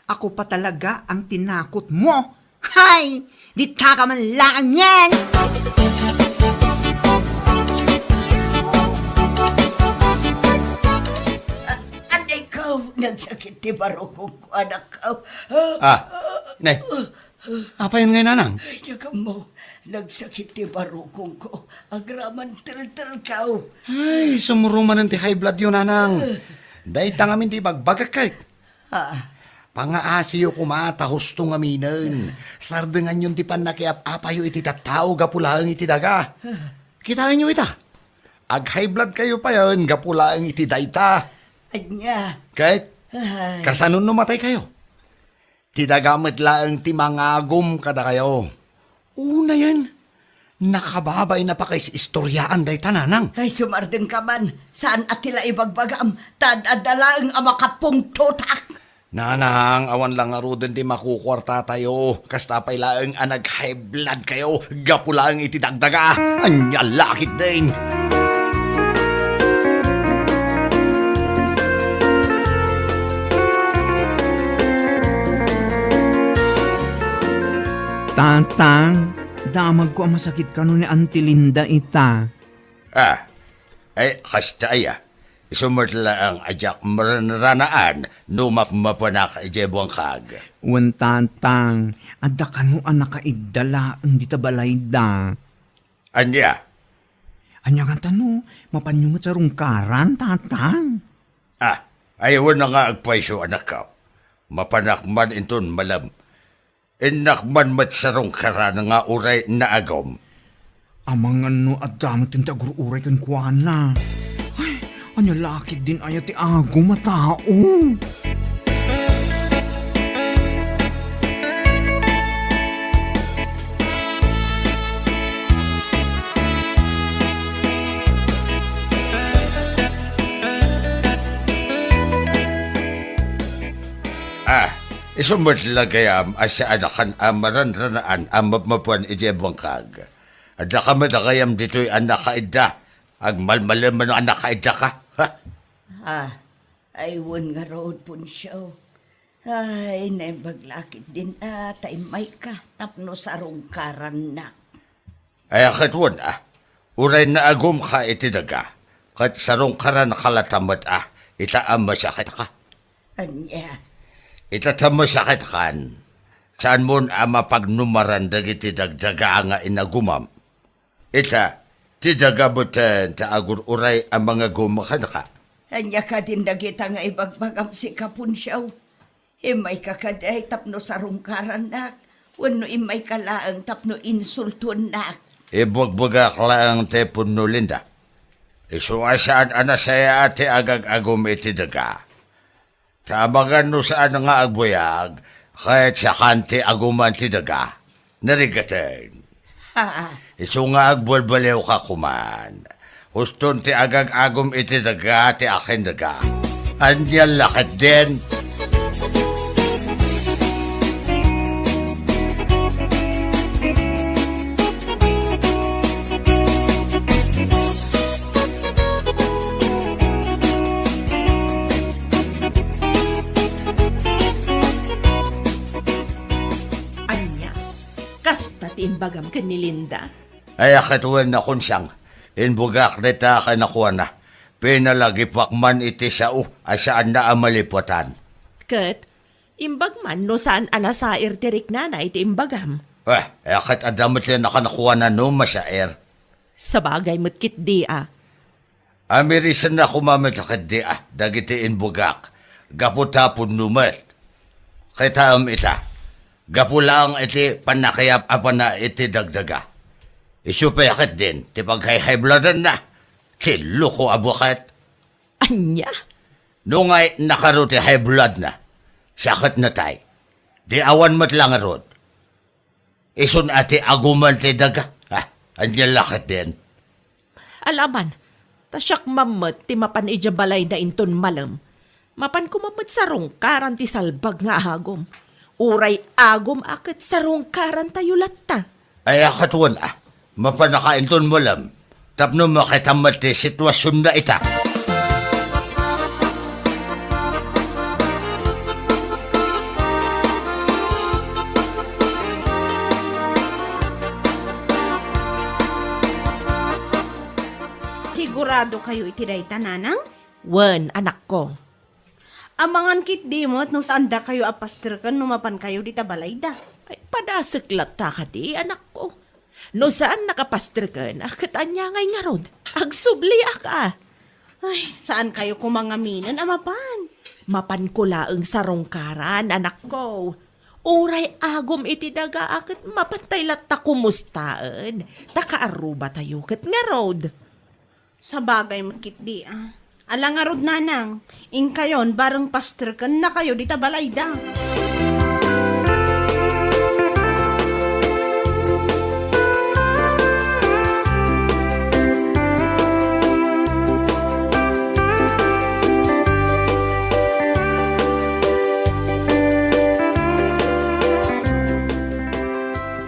Ako pa talaga ang tinakot mo. Hay! Ditaka man laangen! A-, anay ko, nagsakit ti barukongko, anak ko. Ah, nay. Apayen ngay, nanang? Ay, diak ammo, nagsakit ti barukongko. Agraman teltelko. Ay, sumurong manen ti high blood yo, nanang. Dayta ngamin ti ibagbagak ket. Ah. Pangaasiyo koma ta husto ngaminen. Sardenganyon ti pannakiap-apayo iti tattao gapu laeng iti daga. Kitaenyo ita. Ag-high blood kayo payen gapu laeng iti dayta. Ania? Ket, ay, kasano no matay kayo? Ti daga met laeng ti mangagum kadakayo. Unayen, nakababayna pa kay istoriaan dayta, nanang. Ay, sumardeng ka man. Saan a ti la ibagbagam, ta ad-adda laeng a makapungtotak. Nanang, awan la ngaruden ti makukuartatayo. Kasta pay laeng a nag-high blood kayo gapu laeng iti dagdaga. Ania la ketdin? Tatang, damagko a masakit kano ni Auntie Linda ita. Ah, ay, kasta aya. Isu met laeng a diak maranranaan no mapmapanak idiay buangkag. Wen, Tatang, adda kano a nakaidda laeng dita balayda. Ania? Ania ngata no mapanyo met sarungkaran, Tatang? Ah, ay, wen nga agpayso, anakko. Mapanak man inton malem. Innak man met sarungkaran nga uray naagum. Amangan no adda met ti agur-uray kenkuana. Ay, ania la ketdin aya ti agum a tao? Ah, isu met la gayam a saan a kan a maranranaan a mapmapan idiay buangkag. Adda ka met a gayam ditoy a nakaidda. Agmalmalemen a nakaiddaka. Ha? Ah, ay wen ngarud, Poncio. Ay, naimbag la ketdin a ta immayka tapno sarungkarannak. Ay, ket wen, ah. Uray naagumka iti daga, ket sarungkaranka latta met, ah, ita a masakitka. Ania? Ita ta masakitkan, saanmon a mapagnumaran dagiti dagdaga nga inagumam. Ita, ti daga met ti agur-uray a mangagum kenka. Ania kadin dagita nga ibagbagam sika, Poncio? Immayka kadi tapno sarungkarannak, wenno immayka laeng tapno insultuennak? Ibagbagak laeng ti punno, Linda. Isu a saan a nasayaat ti agag-agum iti daga. Ta amangan no saan nga agbayag, ket sakan ti aguman ti daga. Narigaten. Ha? Isu nga agbalbaliwka koman. Huston ti agag-agum iti daga ti akin daga. Ania la ketdin? Ania? Kasta ti imbagam ken ni Linda? Ay, a ket wen, Nakunsiang, imbagak dayta kanakuana. Pinalagipak man iti sao a saanna a malipatan. Ket, imbag man no saan a nasair ti riknana iti imbagam. Eh, ay, a ket adda met ti nakanakuana no masair. Sabagay met ketdi a. Amirisenna koma met ketdi a dagiti imbagak, gapu ta pudno met. Kitaem ita, gapu laeng iti pannakayap-apana iti dagdaga. Isu pay ketdin ti paghayhayblodanna, ti loko a buket. Ania? No ngay nakaro ti high bloodna, sakit na tay. Di awan met la ngarud. Isun a ti aguman ti daga. Ah, ania la ketdin? Alaman, ta siak man met ti mapan idiay balayda inton malem. Mapan koma met sarungkaran ti salbag nga agum. Uray agum a ket sarungkarantayo latta. Ay, a ket wen a, mapanaka inton malem. Tapno makitam met ti situasionna ita. Sigurado kayo iti dayta, Nanang? Wen, anakko. Amangan ketdi met no saan dakayo a pasterken no mapan kayo dita balayda. Ay, padasek latta kadi, anakko. No saan nakapasterken, a ket ania ngay ngarud? Agsubliak a. Ay, saan kayo koma ngaminen a mapan? Mapanko laeng sarungkaran, anakko. Uray agum iti daga a ket mapantay latta kumustaen, ta kaarrubatayo ket ngarud. Sabagay met ketdi, a. Ala ngarud, nanang, inkayon, bareng pasterkennakayo dita balayda.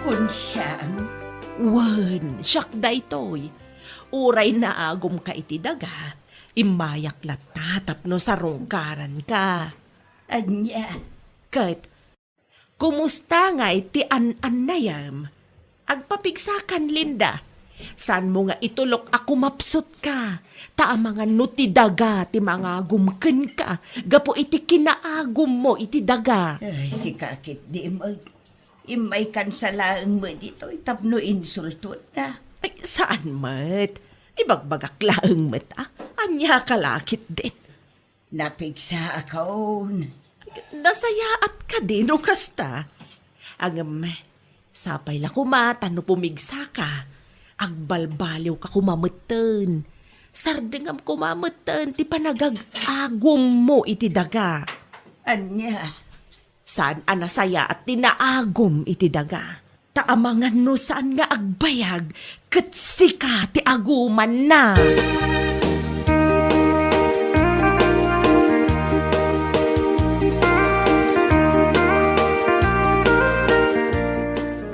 Kunsiam? Wen, siak daytoy. Uray naagumka iti daga, immayak latta tapno sarungkaranka. Ania? Ket, kumusta ngay ti an-annayam? Agpapigsakan, Linda. Saanmo nga itulok a kumapsutka, ta amangan no ti daga ti mangagum kenka gapu iti kinaagummo iti daga. Ay, sika ketdi met. Immaykansa laeng met ditoy tapno insultoennak. Ay, saan met. Ibagbagak laeng met, a. Aniaka la ketdin? Napigsaakon. Nasayaat kadi no kasta? Ngem, sapay la koma ta no pumigsaka, agbalbaliwka koma metten. Sardengam koma metten ti panagag-agummo iti daga. Ania? Saan a nasayaat ti naagum iti daga. Ta amangan no saan nga agbayag, ket sika ti agumanna.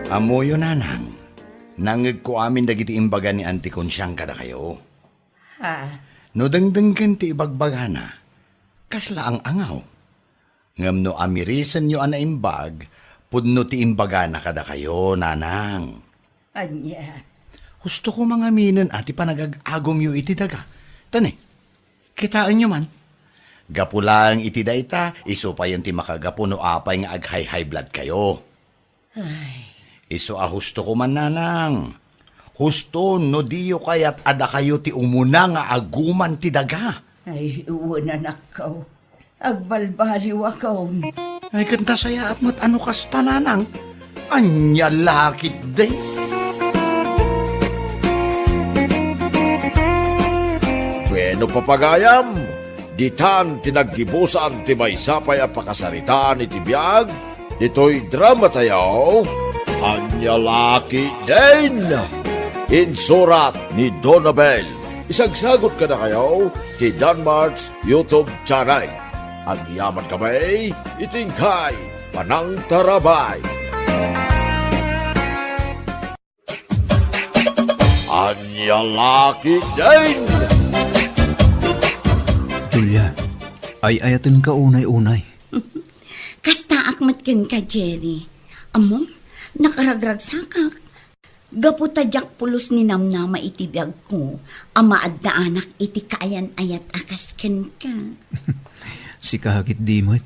Ammoyo, nanang, nangngegko amin dagiti imbaga ni Auntie Consiang kadakayo. Ha? No dengdenggen ti ibagbagana, kasla ang-angaw. Ngem no amirisenyo a naimbag, pudno ti imbagana kadakayo, nanang. Ania? Husto koma ngaminen a ti panagag-agumyo iti daga. Tani, kitaenyo man. Gapu laeng iti dayta, isu payen ti makagapu no apay nga ag-high-high bloodkayo. Ay. Isu a husto koma, nanang. Husto no diyo kayat a dakayo ti umuna nga aguman ti daga. Ay, wen, anakko. Agbalbaliwakon. Ay, ket nasayaat met a no kasta, nanang. Ania la ketdi? Bueno, papagayam, ditan ti naggibusan ti maysa pay a pakasaritaan iti biag ditoy dramatayo, Ania la ketdin? Insurat ni Donabel. Isagsagut kadakayo ti Danmart's YouTube channel. Agyamankami iti inkay panangtarabay. Ania la ketdin? Julia, ay-ayatenka unay-unay. Kastaak met kenka, Jerry. Ammom, nakaragragsakak. Gapu ta diak pulos ninamnama iti biagko a maaddaanak iti kaayan-ayat a kas kenka. Sika ketdi met.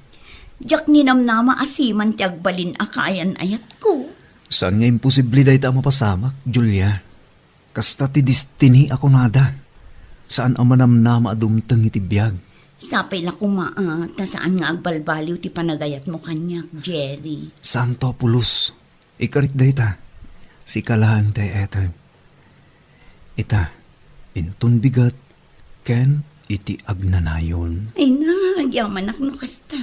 Diak ninamnama a siman ti agbalin a kaayan-ayatko. Saan nga imposible dayta a mapasamak, Julia. Kasta ti destiny a kunada. Saan a manamnama a dumteng iti biag. Sapay la koma, a, ta saan nga agbalbaliw ti panagayatmo kaniak, Jerry. Santo a pulos. Ikarik dayta. Sika laeng ti ay-ayaten. Ita, inton bigat, ken iti agnanayon. Ay na, agyamanak no kasta.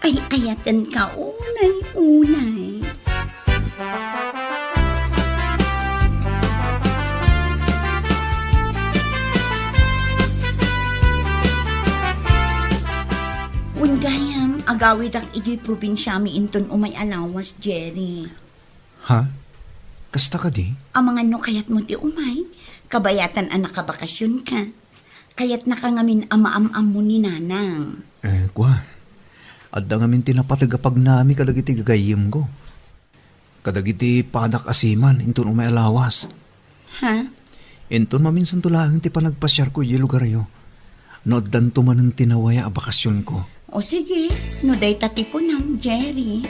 Ay-ayatenka unay-unay. Wen gayam, agawidak idiay probinsiami inton umay a lawas, Jerry. Ha? Kasta kadi? Amangan no kayatmo ti umay, kabayatan a nakabakasionka. Kayatnaka ngamin a maam-ammo ni Nanang. Eh, kua, adda ngamin ti napateg a pagnami kadagiti gagayyemko. Kadagiti padak a siman inton umay a lawas. Ha? Inton maminsanto laeng ti panagpasiarko idiay lugaryo, no addanto manen ti nawaya a bakasionko. O sige, no dayta ti kunam, Jerry.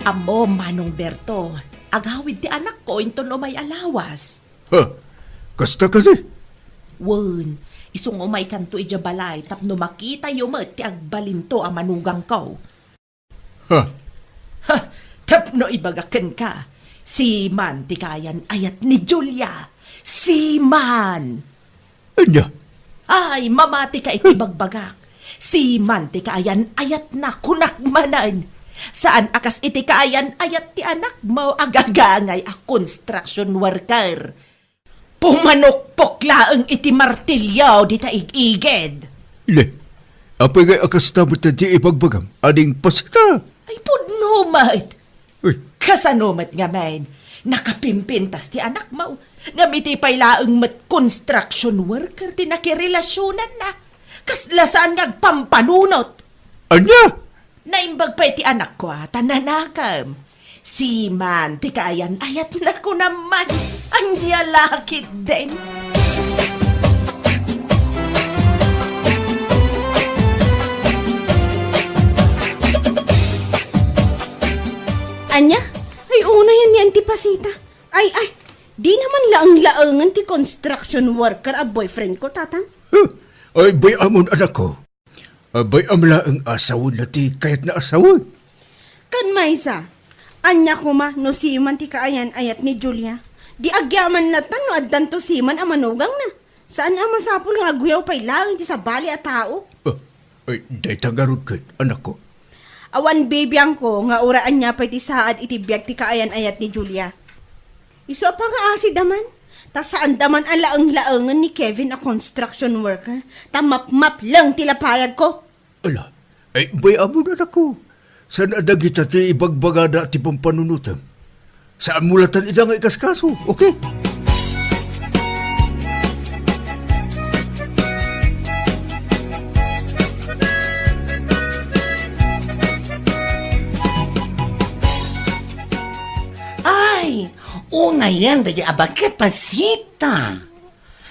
Ammom, Manong Berto, agawid ti anakko inton umay a lawas. Ha? Kasta kadi? Wen, isu nga umaykanto idiay balay tapno makitayo met ti agbalinto a manugangko. Ha? Ha! Tapno ibagak kenka, siman ti kaayan-ayat ni Julia. Siman! Ania? Ay, mamatika iti bagbagak. Siman ti kaayan-ayatna, kunak manen. Saan a kas iti kaayan-ayat ti anakmo a gagangay a construction worker. Pumanukpok laeng iti martilio dita ig-igid. Ne, apay ngay a kasta met ti ibagbagam, ading pasita? Ay, pudno met. Uy. Kasano met ngamin? Nakapimpintas ti anakmo. Ngem iti pay laeng met construction worker ti nakirelasionanna. Kasla saan nga agpampanunot. Ania? Naimbag pay ti anakko a ta nanakem. Siman ti kaayan-ayatna, kunam man. Ania la ketdin? Ania? Ay, unay ni Auntie Pasita. Ay, ay, di naman laeng-laengen ti construction worker a boyfriend ko, Tatang. Huh? Ay, bay-amon, anakko. Abay, amlaeng asawen na ti kayatna a sawen. Kan maysa, ania koma no siman ti kaayan-ayat ni Julia? Di agyaman latta no addanto siman a manugangna. Saan a masapul nga agguyaw pay laeng ti sabali a tao? Ah, ay, dayta ngarud ket, anakko. Awan bibiangko nga uray ania pay ti saad iti biag ti kaayan-ayat ni Julia. Isu a pangaasida man, ta saanda man a laeng-laengen ni Kevin a construction worker, ta mapmapleng ti lapayagko. Ala, ay, bay-amon, anakko. Saan a dagita ti ibagbagada ti pampanunotem? Saanmo latta ida nga ikaskaso, okay? Ay, unayen dagiti abaket, Pasita.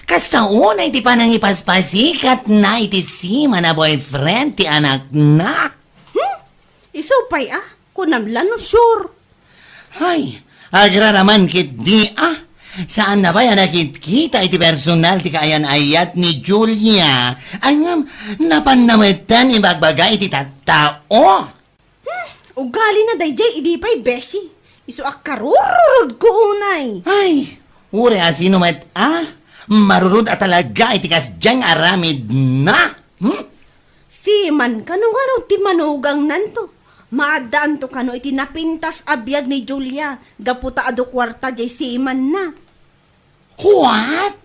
Kasta unay ti panangipaspasikatna iti siman a boyfriend ti anakna. Hmm? Isu pay a? Kunam la no sure. Ay, agraraman ketdi a. Saanna pay a nakitkita iti personal ti kaayan-ayat ni Julia. Ay ngem, napanna metten ibagbaga iti tattao. Hmm, ugalina daydiay idi pay, beshi. Isu a karururudko unay. Ay, uray a sino met a marurud a talaga iti kasdiay nga aramidna. Hmm? Siman kano ngarud ti manugangnanto? Maaddaanto kano iti napintas a biag ni Julia gapu ta adu kuarta diay simanna? What?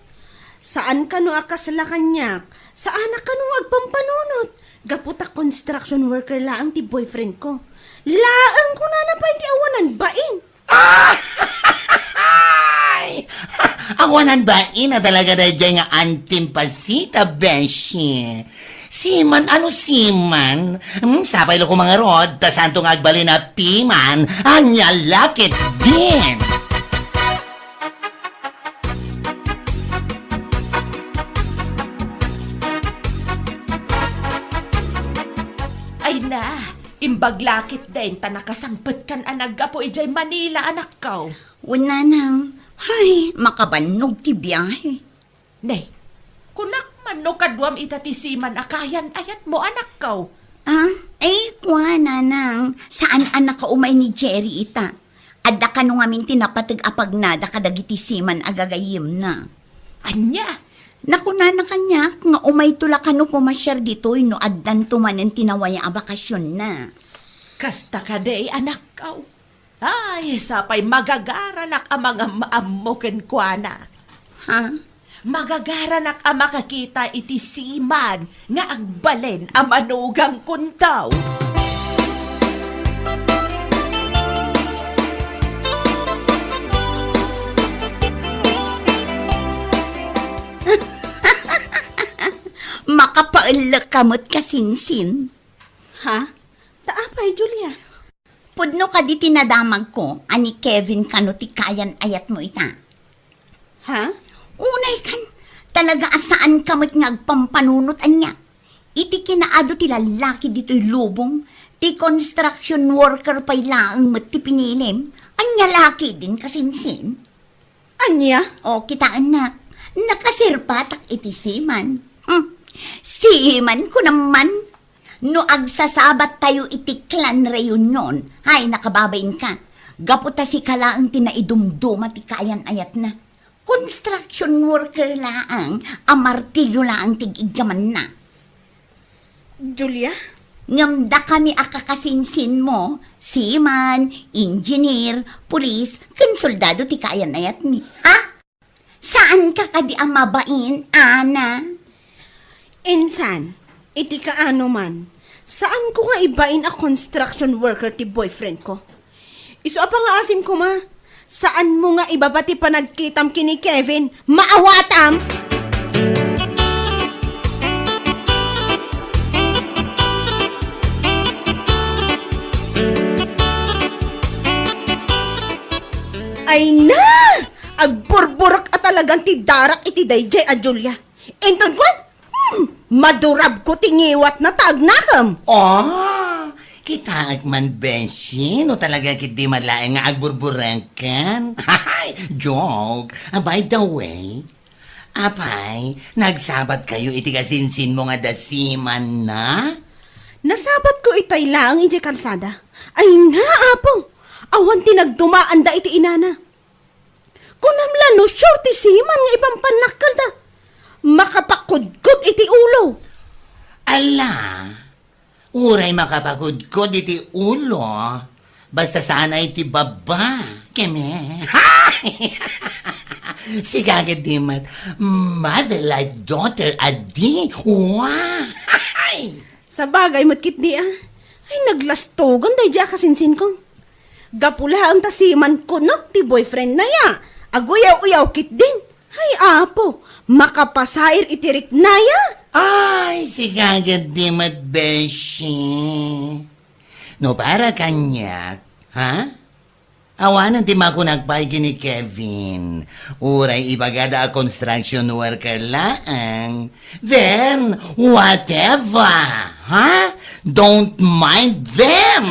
Saan kano a kasla kaniak? Saanak kano nga agpampanunot? Gapu ta construction worker laeng ti boyfriend ko. Laeng kunana pay ti awanan bain. Ay! Awanan bain a talaga daydiay nga Auntie Pasita, beshi. Siman, ano siman? Hmm, sapay la koma ngarud, ta saanto nga agbalin a piman, ania la ketdin. Ay na, imbag la ketdin ta nakasangpetkan a naggapu idiay Manila, anakko. Wen, nanang, ay, makabannog ti biahe. Ne, kunak man no kaduam ita ti siman a kaayan-ayatmo, anakko. Ah, ay, kua, nanang, saan a nakaumay ni Jerry ita. Adda kano ngamin ti napateg a pagnada kadagiti siman a gagayyemna. Ania? Nakunana kaniak nga umayto la kano pumasiar ditoy no addanto manen ti nawaya a bakasionna. Kasta kadi, anakko. Ay, sapay magagaranak a mangam-ammo kenkuana. Ha? Magagaranak a makakita iti siman nga agbalin a manugangkonto. Makapaellek ka met, kasinsin. Ha? Ta apay, Julia? Pudno kadi ti nadamagko a ni Kevin kano ti kaayan-ayatmo ita? Ha? Unay kan, talaga a saanka met nga agpampanunot ania. Iti kinaadu ti lallaki ditoy lubong, ti construction worker pay laeng met ti pinilim. Ania la ketdin, kasinsin? Ania? O, kitaennak. Nakasirpatak iti seaman. Hmm. Seaman ko naman. No agsasabat tayo iti clan reunion, ay, nakababainka. Gapu ta sika laeng ti naidumduma ti kaayan-ayatna. Construction worker laeng a martilyo laeng ti iggamanna. Julia? Ngem dakami a kakasinsinmo, seaman, engineer, pulis, ken soldado ti kaayan-ayatmi. Ha? Saanka kadi a mabain, Ana? Insan, iti kaano man, saanko nga ibain a construction worker ti boyfriend ko. Isu a pangaasim koma, saanmo nga ibaba ti panagkitam ken ni Kevin, maawatam! Ay na! Agburburek a talagan ti darak iti daydiay a Julia. Inton kuan, hmm, madurabko ti ngiwatna ta agnakem. Oh, kitaek man, Beshi, no talaga ketdi met laeng nga agburbureken. Joke. Ah, by the way, apay, nagsabat kayo iti kasinsinmo nga da seamanna? Nasabat ko itay laeng idiay kalsada. Ay na, Apo! Awan ti nagdumaanda iti inana. Kunam la no sure ti seaman nga ipampannakkelda. Makapakudkod iti ulo. Ala, uray makapakudkod iti ulo, basta saan ay ti baba, keme. Sika ketdi met, mother like daughter, adi. Wa! Sabagay met ketdi a. Ay, naglastogan daydiay a kasinsinko. Gapu laeng ta seaman kuno ti boyfriendna ya. Aguyaw-uyaw ketdin. Ay, Apo, makapasair iti rikna ya. Ay, sika ketdi met, Beshi. No para kaniak, ha? Awanen ti makunak pay ken ni Kevin. Uray ibagada a construction worker laeng. Then, whatever, ha? Don't mind them!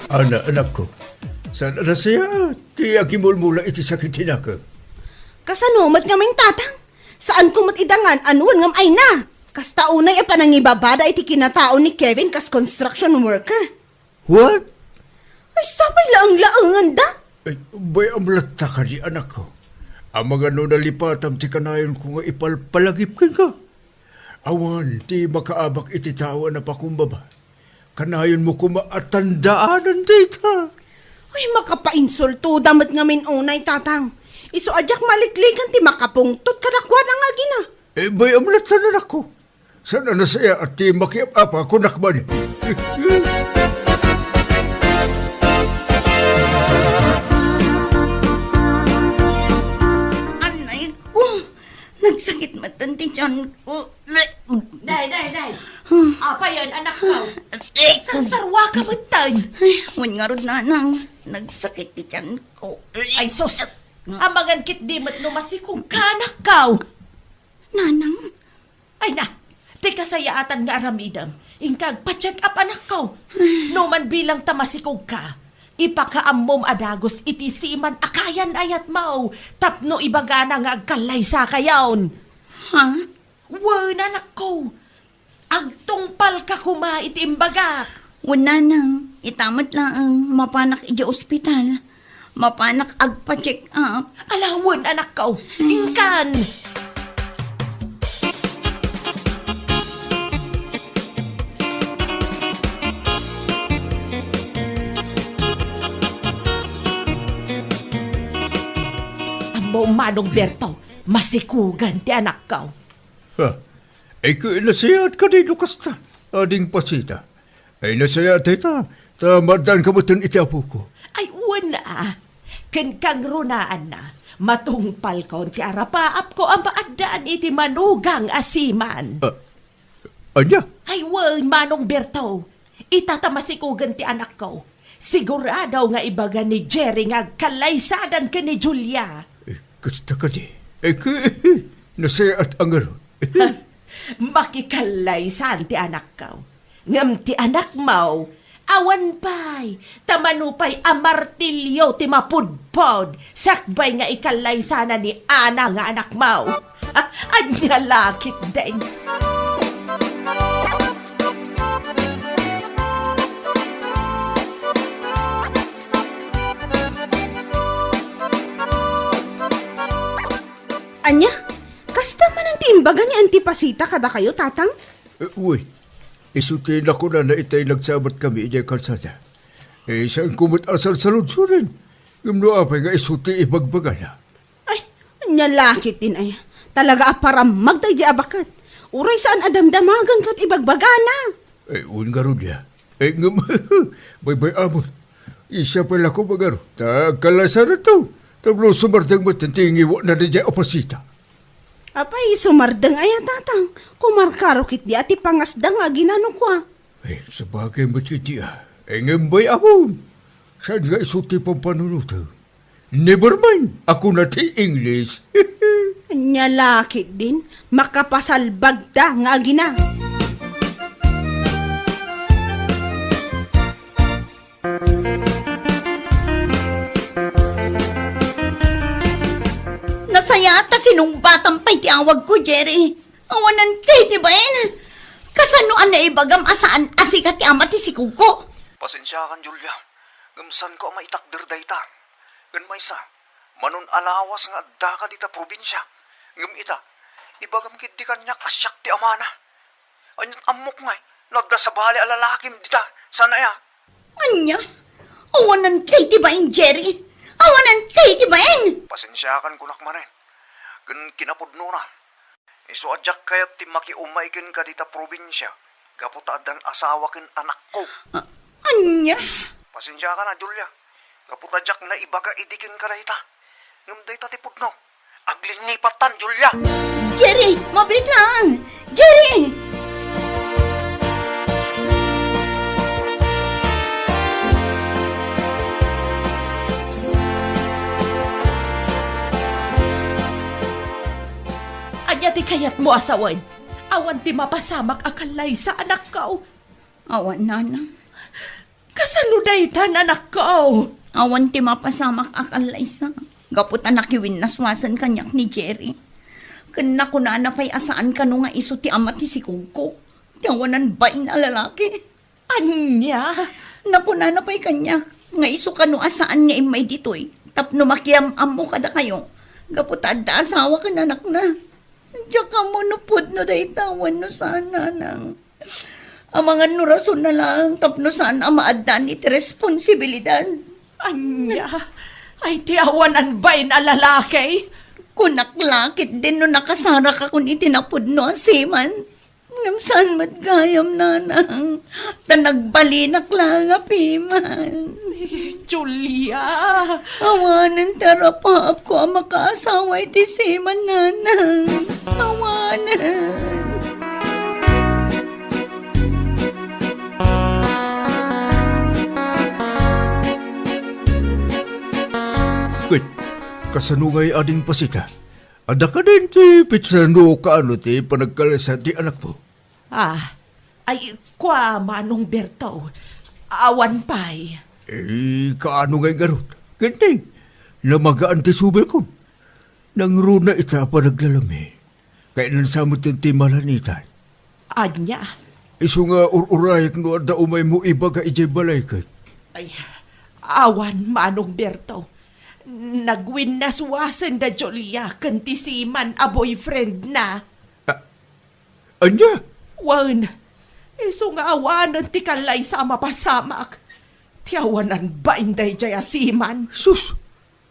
Ana, anakko, saan a nasayaat ti agimulmula iti sakit ti nakem? Kasano met ngamin, Tatang? Saanko met idangan a nuan ngem ay na. Kasta unay a panangibabada iti kinatao ni Kevin kas construction worker. What? Ay, sapay laeng-laenganda. Ay, bay-am latta kadi, anakko. Amangan no nalipatam ti kanayonko nga ipalpalagip kenka. Awan ti makaabak iti tao a napakumbaba. Kanayonmo koma a tandaanen dayta. Uy, makapainsultoda met ngamin unay, Tatang. Isu a diak maliklikan ti makapungtot kadakuada nga agina. Eh, bay-am latta, anakko. Saan a nasayaat ti makiap-apa kunak man. Anay ko, nagsakit metten ti tiyan ko. Day, day, day. Apay, anakko? Sarsarwa ka metten. Ay, wen ngarud, nanang. Nagsakit ti tiyan ko. Ay, sus. Amangan ketdi met no masikog ka, anakko. Nanang. Ay na, ti kasayaatan nga aramidem, inka agpa-check up, anakko. No man bilang ta masikog ka, ipakaammom a dagus iti seaman a kaayan-ayatmo tapno ibagana nga agkallaysa kayon. Ha? Wen, anakko. Agtungpalka koma iti imbagak. Wen, nanang, ita met laeng mapanak idiay ospital. Mapanak agpa-check up. Ala wen, anakko. Inkan. Ammom, Manong Berto, masikugan ti anakko. Ha? Ay, nasayaat kadi no kasta, Ading Pasita. Ay, nasayaat dayta, ta maaddaanka metten iti apoko. Ay, wen a. Ken kangrunaanna, matungpalkon ti arapaapko a maaddaan iti manugang a seaman. Ah, ania? Ay, wen, Manong Berto. Ita ta masikugan ti anakko. Sigurado nga ibaga ni Jerry nga agkallaysadan ken ni Julia. Eh, kasta kadi. Eh, ke-, Nasayaat a ngarud. Makikallaysan ti anakko. Ngem ti anakmo, awan pay, ta mano pay a martilio ti mapudpod sakbay nga ikallaysana ni Ana nga anakmo. Ania la ketdin. Ania? Kasta manen ti imbaga ni Auntie Pasita kadakayo, Tatang? Eh, wen. Isu ti nakunana itay nagsabatkami idiay kalsada. Eh, saanko met a salsaludsoden. Ngem no apay nga isu ti ibagbagana? Ay, ania la ketdin aya. Talaga a parammag daydi a baket. Uray saan a damdamagan ket ibagbagana. Eh, wen ngarud ya. Eh, ngem, baybay-amon. Siak pay la koma ngarud, ta agkallaysananto. Tapno sumardeng met ti ngiwatna daydiay a Pasita. Apay, sumardeng aya, Tatang? Kumarkaro ketdi a ti pangasda nga agina no kua. Eh, sabagay met iti a. Eh, ngem bay-amon. Saan nga isu ti pampanunotem? Never mind, a kuna ti English. Ania la ketdin, makapasalbagda nga agina. Nasayaat ta sinungbatam pay ti awagko, Jerry. Awanan kay ti bain. Kasano a naibagam a saan a sika ti ama ti sikogko? Pasensiakan, Julia. Ngem saanko a maitakder dayta. Ken maysa, manon a lawas nga addaka dita probinsia. Ngem ita, ibagam ketdi kaniak a siak ti amana. Ania't ammok ngay, no adda sabali a lalakim dita, saan aya? Ania? Awanan kay ti bain, Jerry! Awanan kay ti bain! Pasensiakan kunak manen. Ken kinapudnona, isu a diak kayat ti makiumay kenka dita probinsia, gapu ta addan asawa ken anakko. A-, ania? Pasensiakan a, Julia. Gapu ta diak naibaga idi kenka dayta. Ngem dayta ti pudno. Aglinnipattan, Julia! Jerry! Mabiit laeng! Jerry! Ania ti kayatmo a sawen? Awan ti mapasamak a kallaysa, anakko. Awan, nanang. Kasano daytan, anakko? Awan ti mapasamak a kallaysa. Gapu ta nakiwinnaswasen kaniak ni Jerry. Ken nakunana pay a saan kano nga isu ti ama ti sikogko. Ti awanan bain a lalaki. Ania? Nakunana pay kaniak nga isu kano a saan nga immay ditoy tapno makiam-ammo kadakayo gapu ta adda asawa ken anakna. Diak ammo no pudno dayta wenno saan, nanang. Amangan no rasonna laeng tapno saan a maaddaan iti responsibilidad. Ania? Ay, ti awanan bain a lalaki? Kunak la ketdin no nakasarakakon iti napudno a seaman. Ngem saan met gayam, nanang, ta nagbalinak laeng a piman. Julia! Awanen ti arapaapko a makaasawa iti seaman, nanang. Awanen. Ket, kasano ngay ading Pasita? Adda kadin ti petsa no kaano ti panagkallaysa ti anakmo? Ah, ay, kua, Manong Berto, awan pay. Eh, kaano ngay ngarud? Ket nay, namagaan ti subilkon. Nangruna ita a panaglalami. Kayatna sa met ti malanitan. Ania? Isu nga ur-urayak no adda umaymo ibaga idiay balay ket. Ay, awan, Manong Berto. Nagwinnaswasen da Julia ken ti seaman a boyfriendna. Ah, Ania? Wen, isu nga awanen ti kallaysa a mapasamak ti awanan bain daydiay a seaman. Sus!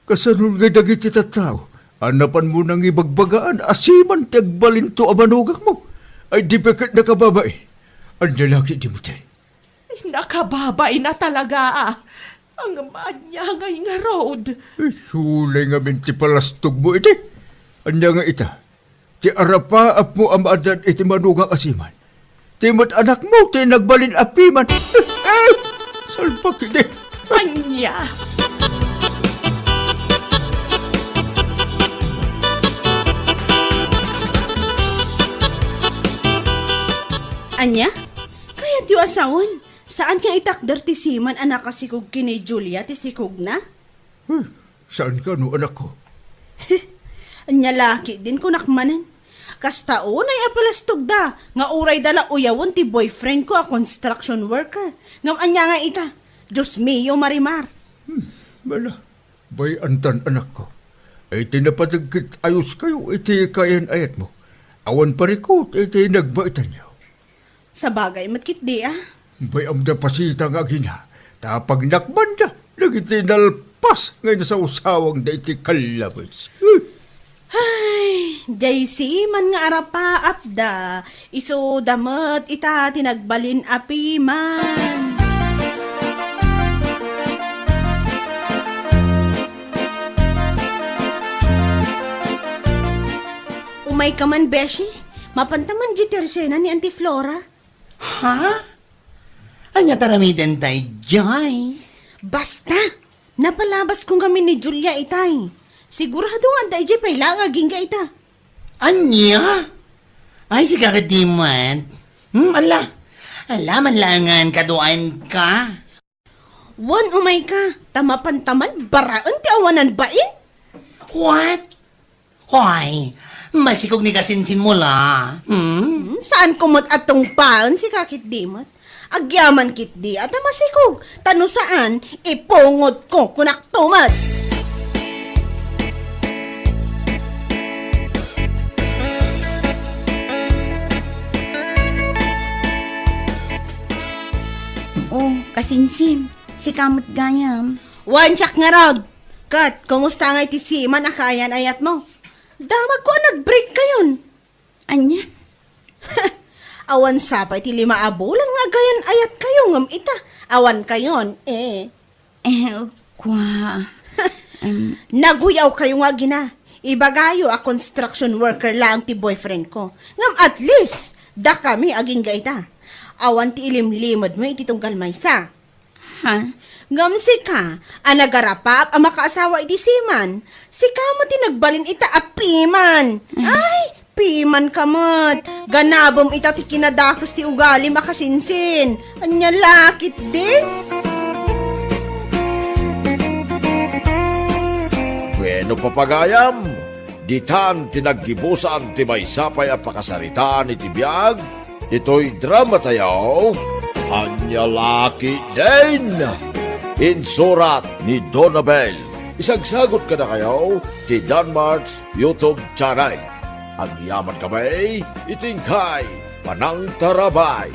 Kasanon ngay dagiti tattao a napanmo nangibagbagaan a seaman ti agbalinto a manugangmo? Ay, di pay ket nakababai. Ania la ketdi met? Nakababaina talaga, a. Ngem ania ngay ngarud? Isu lay ngamin ti palastogmo idi. Ania nga ita? Ti arapaapmo a maaddaan iti manugang a seaman. Ti met anakmo ti nagbalin a piman. Salbag idi. Ania? Ania? Kayatyo a sawen, saan nga itakder ti siman a nakasikog ken ni Julia ti sikogna? Hmm, saan kano, anakko? Ania la ketdin, kunak manen. Kasta unay a palastogda, nga uray da la uyawen ti boyfriend ko a construction worker. Ngem ania nga ita? Dios mio, Marimar. Hmm, bala, bay-antan, anakko. Iti napateg ket ayoskayo iti kaayan-ayatmo. Awan parikut iti nagbaetanyo. Sabagay met ketdi a. Bay-am da pasita nga agina, ta pagnakbanda dagiti nalpas nga inasawsawangda iti kallabes. Ay, diay siman nga arapaapda, isuda met ita ti nagbalin a piman. Umayka man, beshi. Mapanta man diay tersena ni Auntie Flora. Ha? Ania ti aramidenta idiay? Basta! Napalabasko ngamin ni Julia itay. Sigurado nga adda idiay pay laeng agingga ita. Ania? Ay, sika ketdi met. Hmm, ala. Ala, manlaengen kaduaenka. Wen, umayka, ta mapanta man baraen ti awanan bain. What? Hoy, masikog ni kasinsinmo la. Hmm? Hmm, saanko met a tungpaen sika ketdi met. Agyaman ketdi a ta masikog, ta no saan, ipungotko, kunakto met. Oh, kasinsin, sika met gayam. Wen, siak ngarud. Ket, kumusta ngay ti siman a kaayan-ayatmo? Damagko a nag-break kayon. Ania? Awan sa pay ti lima a bulan nga agayan-ayatkayo ngem ita, awan kayon, eh. Eh, kua, em. Naguyawkayo nga agina. Ibagayo a construction worker laeng ti boyfriend ko. Ngem at least, dakami agingga ita. Awan ti ilimlimedmo iti tunggal maysa. Ha? Ngem sika, a nagarapap a makaasawa iti siman, sika met ti nagbalin ita a piman. Ay, pimanka met. Ganabem ita ti kinadakes ti ugalim a kasinsin. Ania la ketdi? Bueno, papagayam, ditan ti naggibusan ti maysa pay a pakasaritaan iti biag, ditoy dramatayo, Ania la ketdin? Insurat ni Donabel. Isagsagut kadakayo ti Danmart's YouTube channel. Agyamankami iti inkay panangtarabay.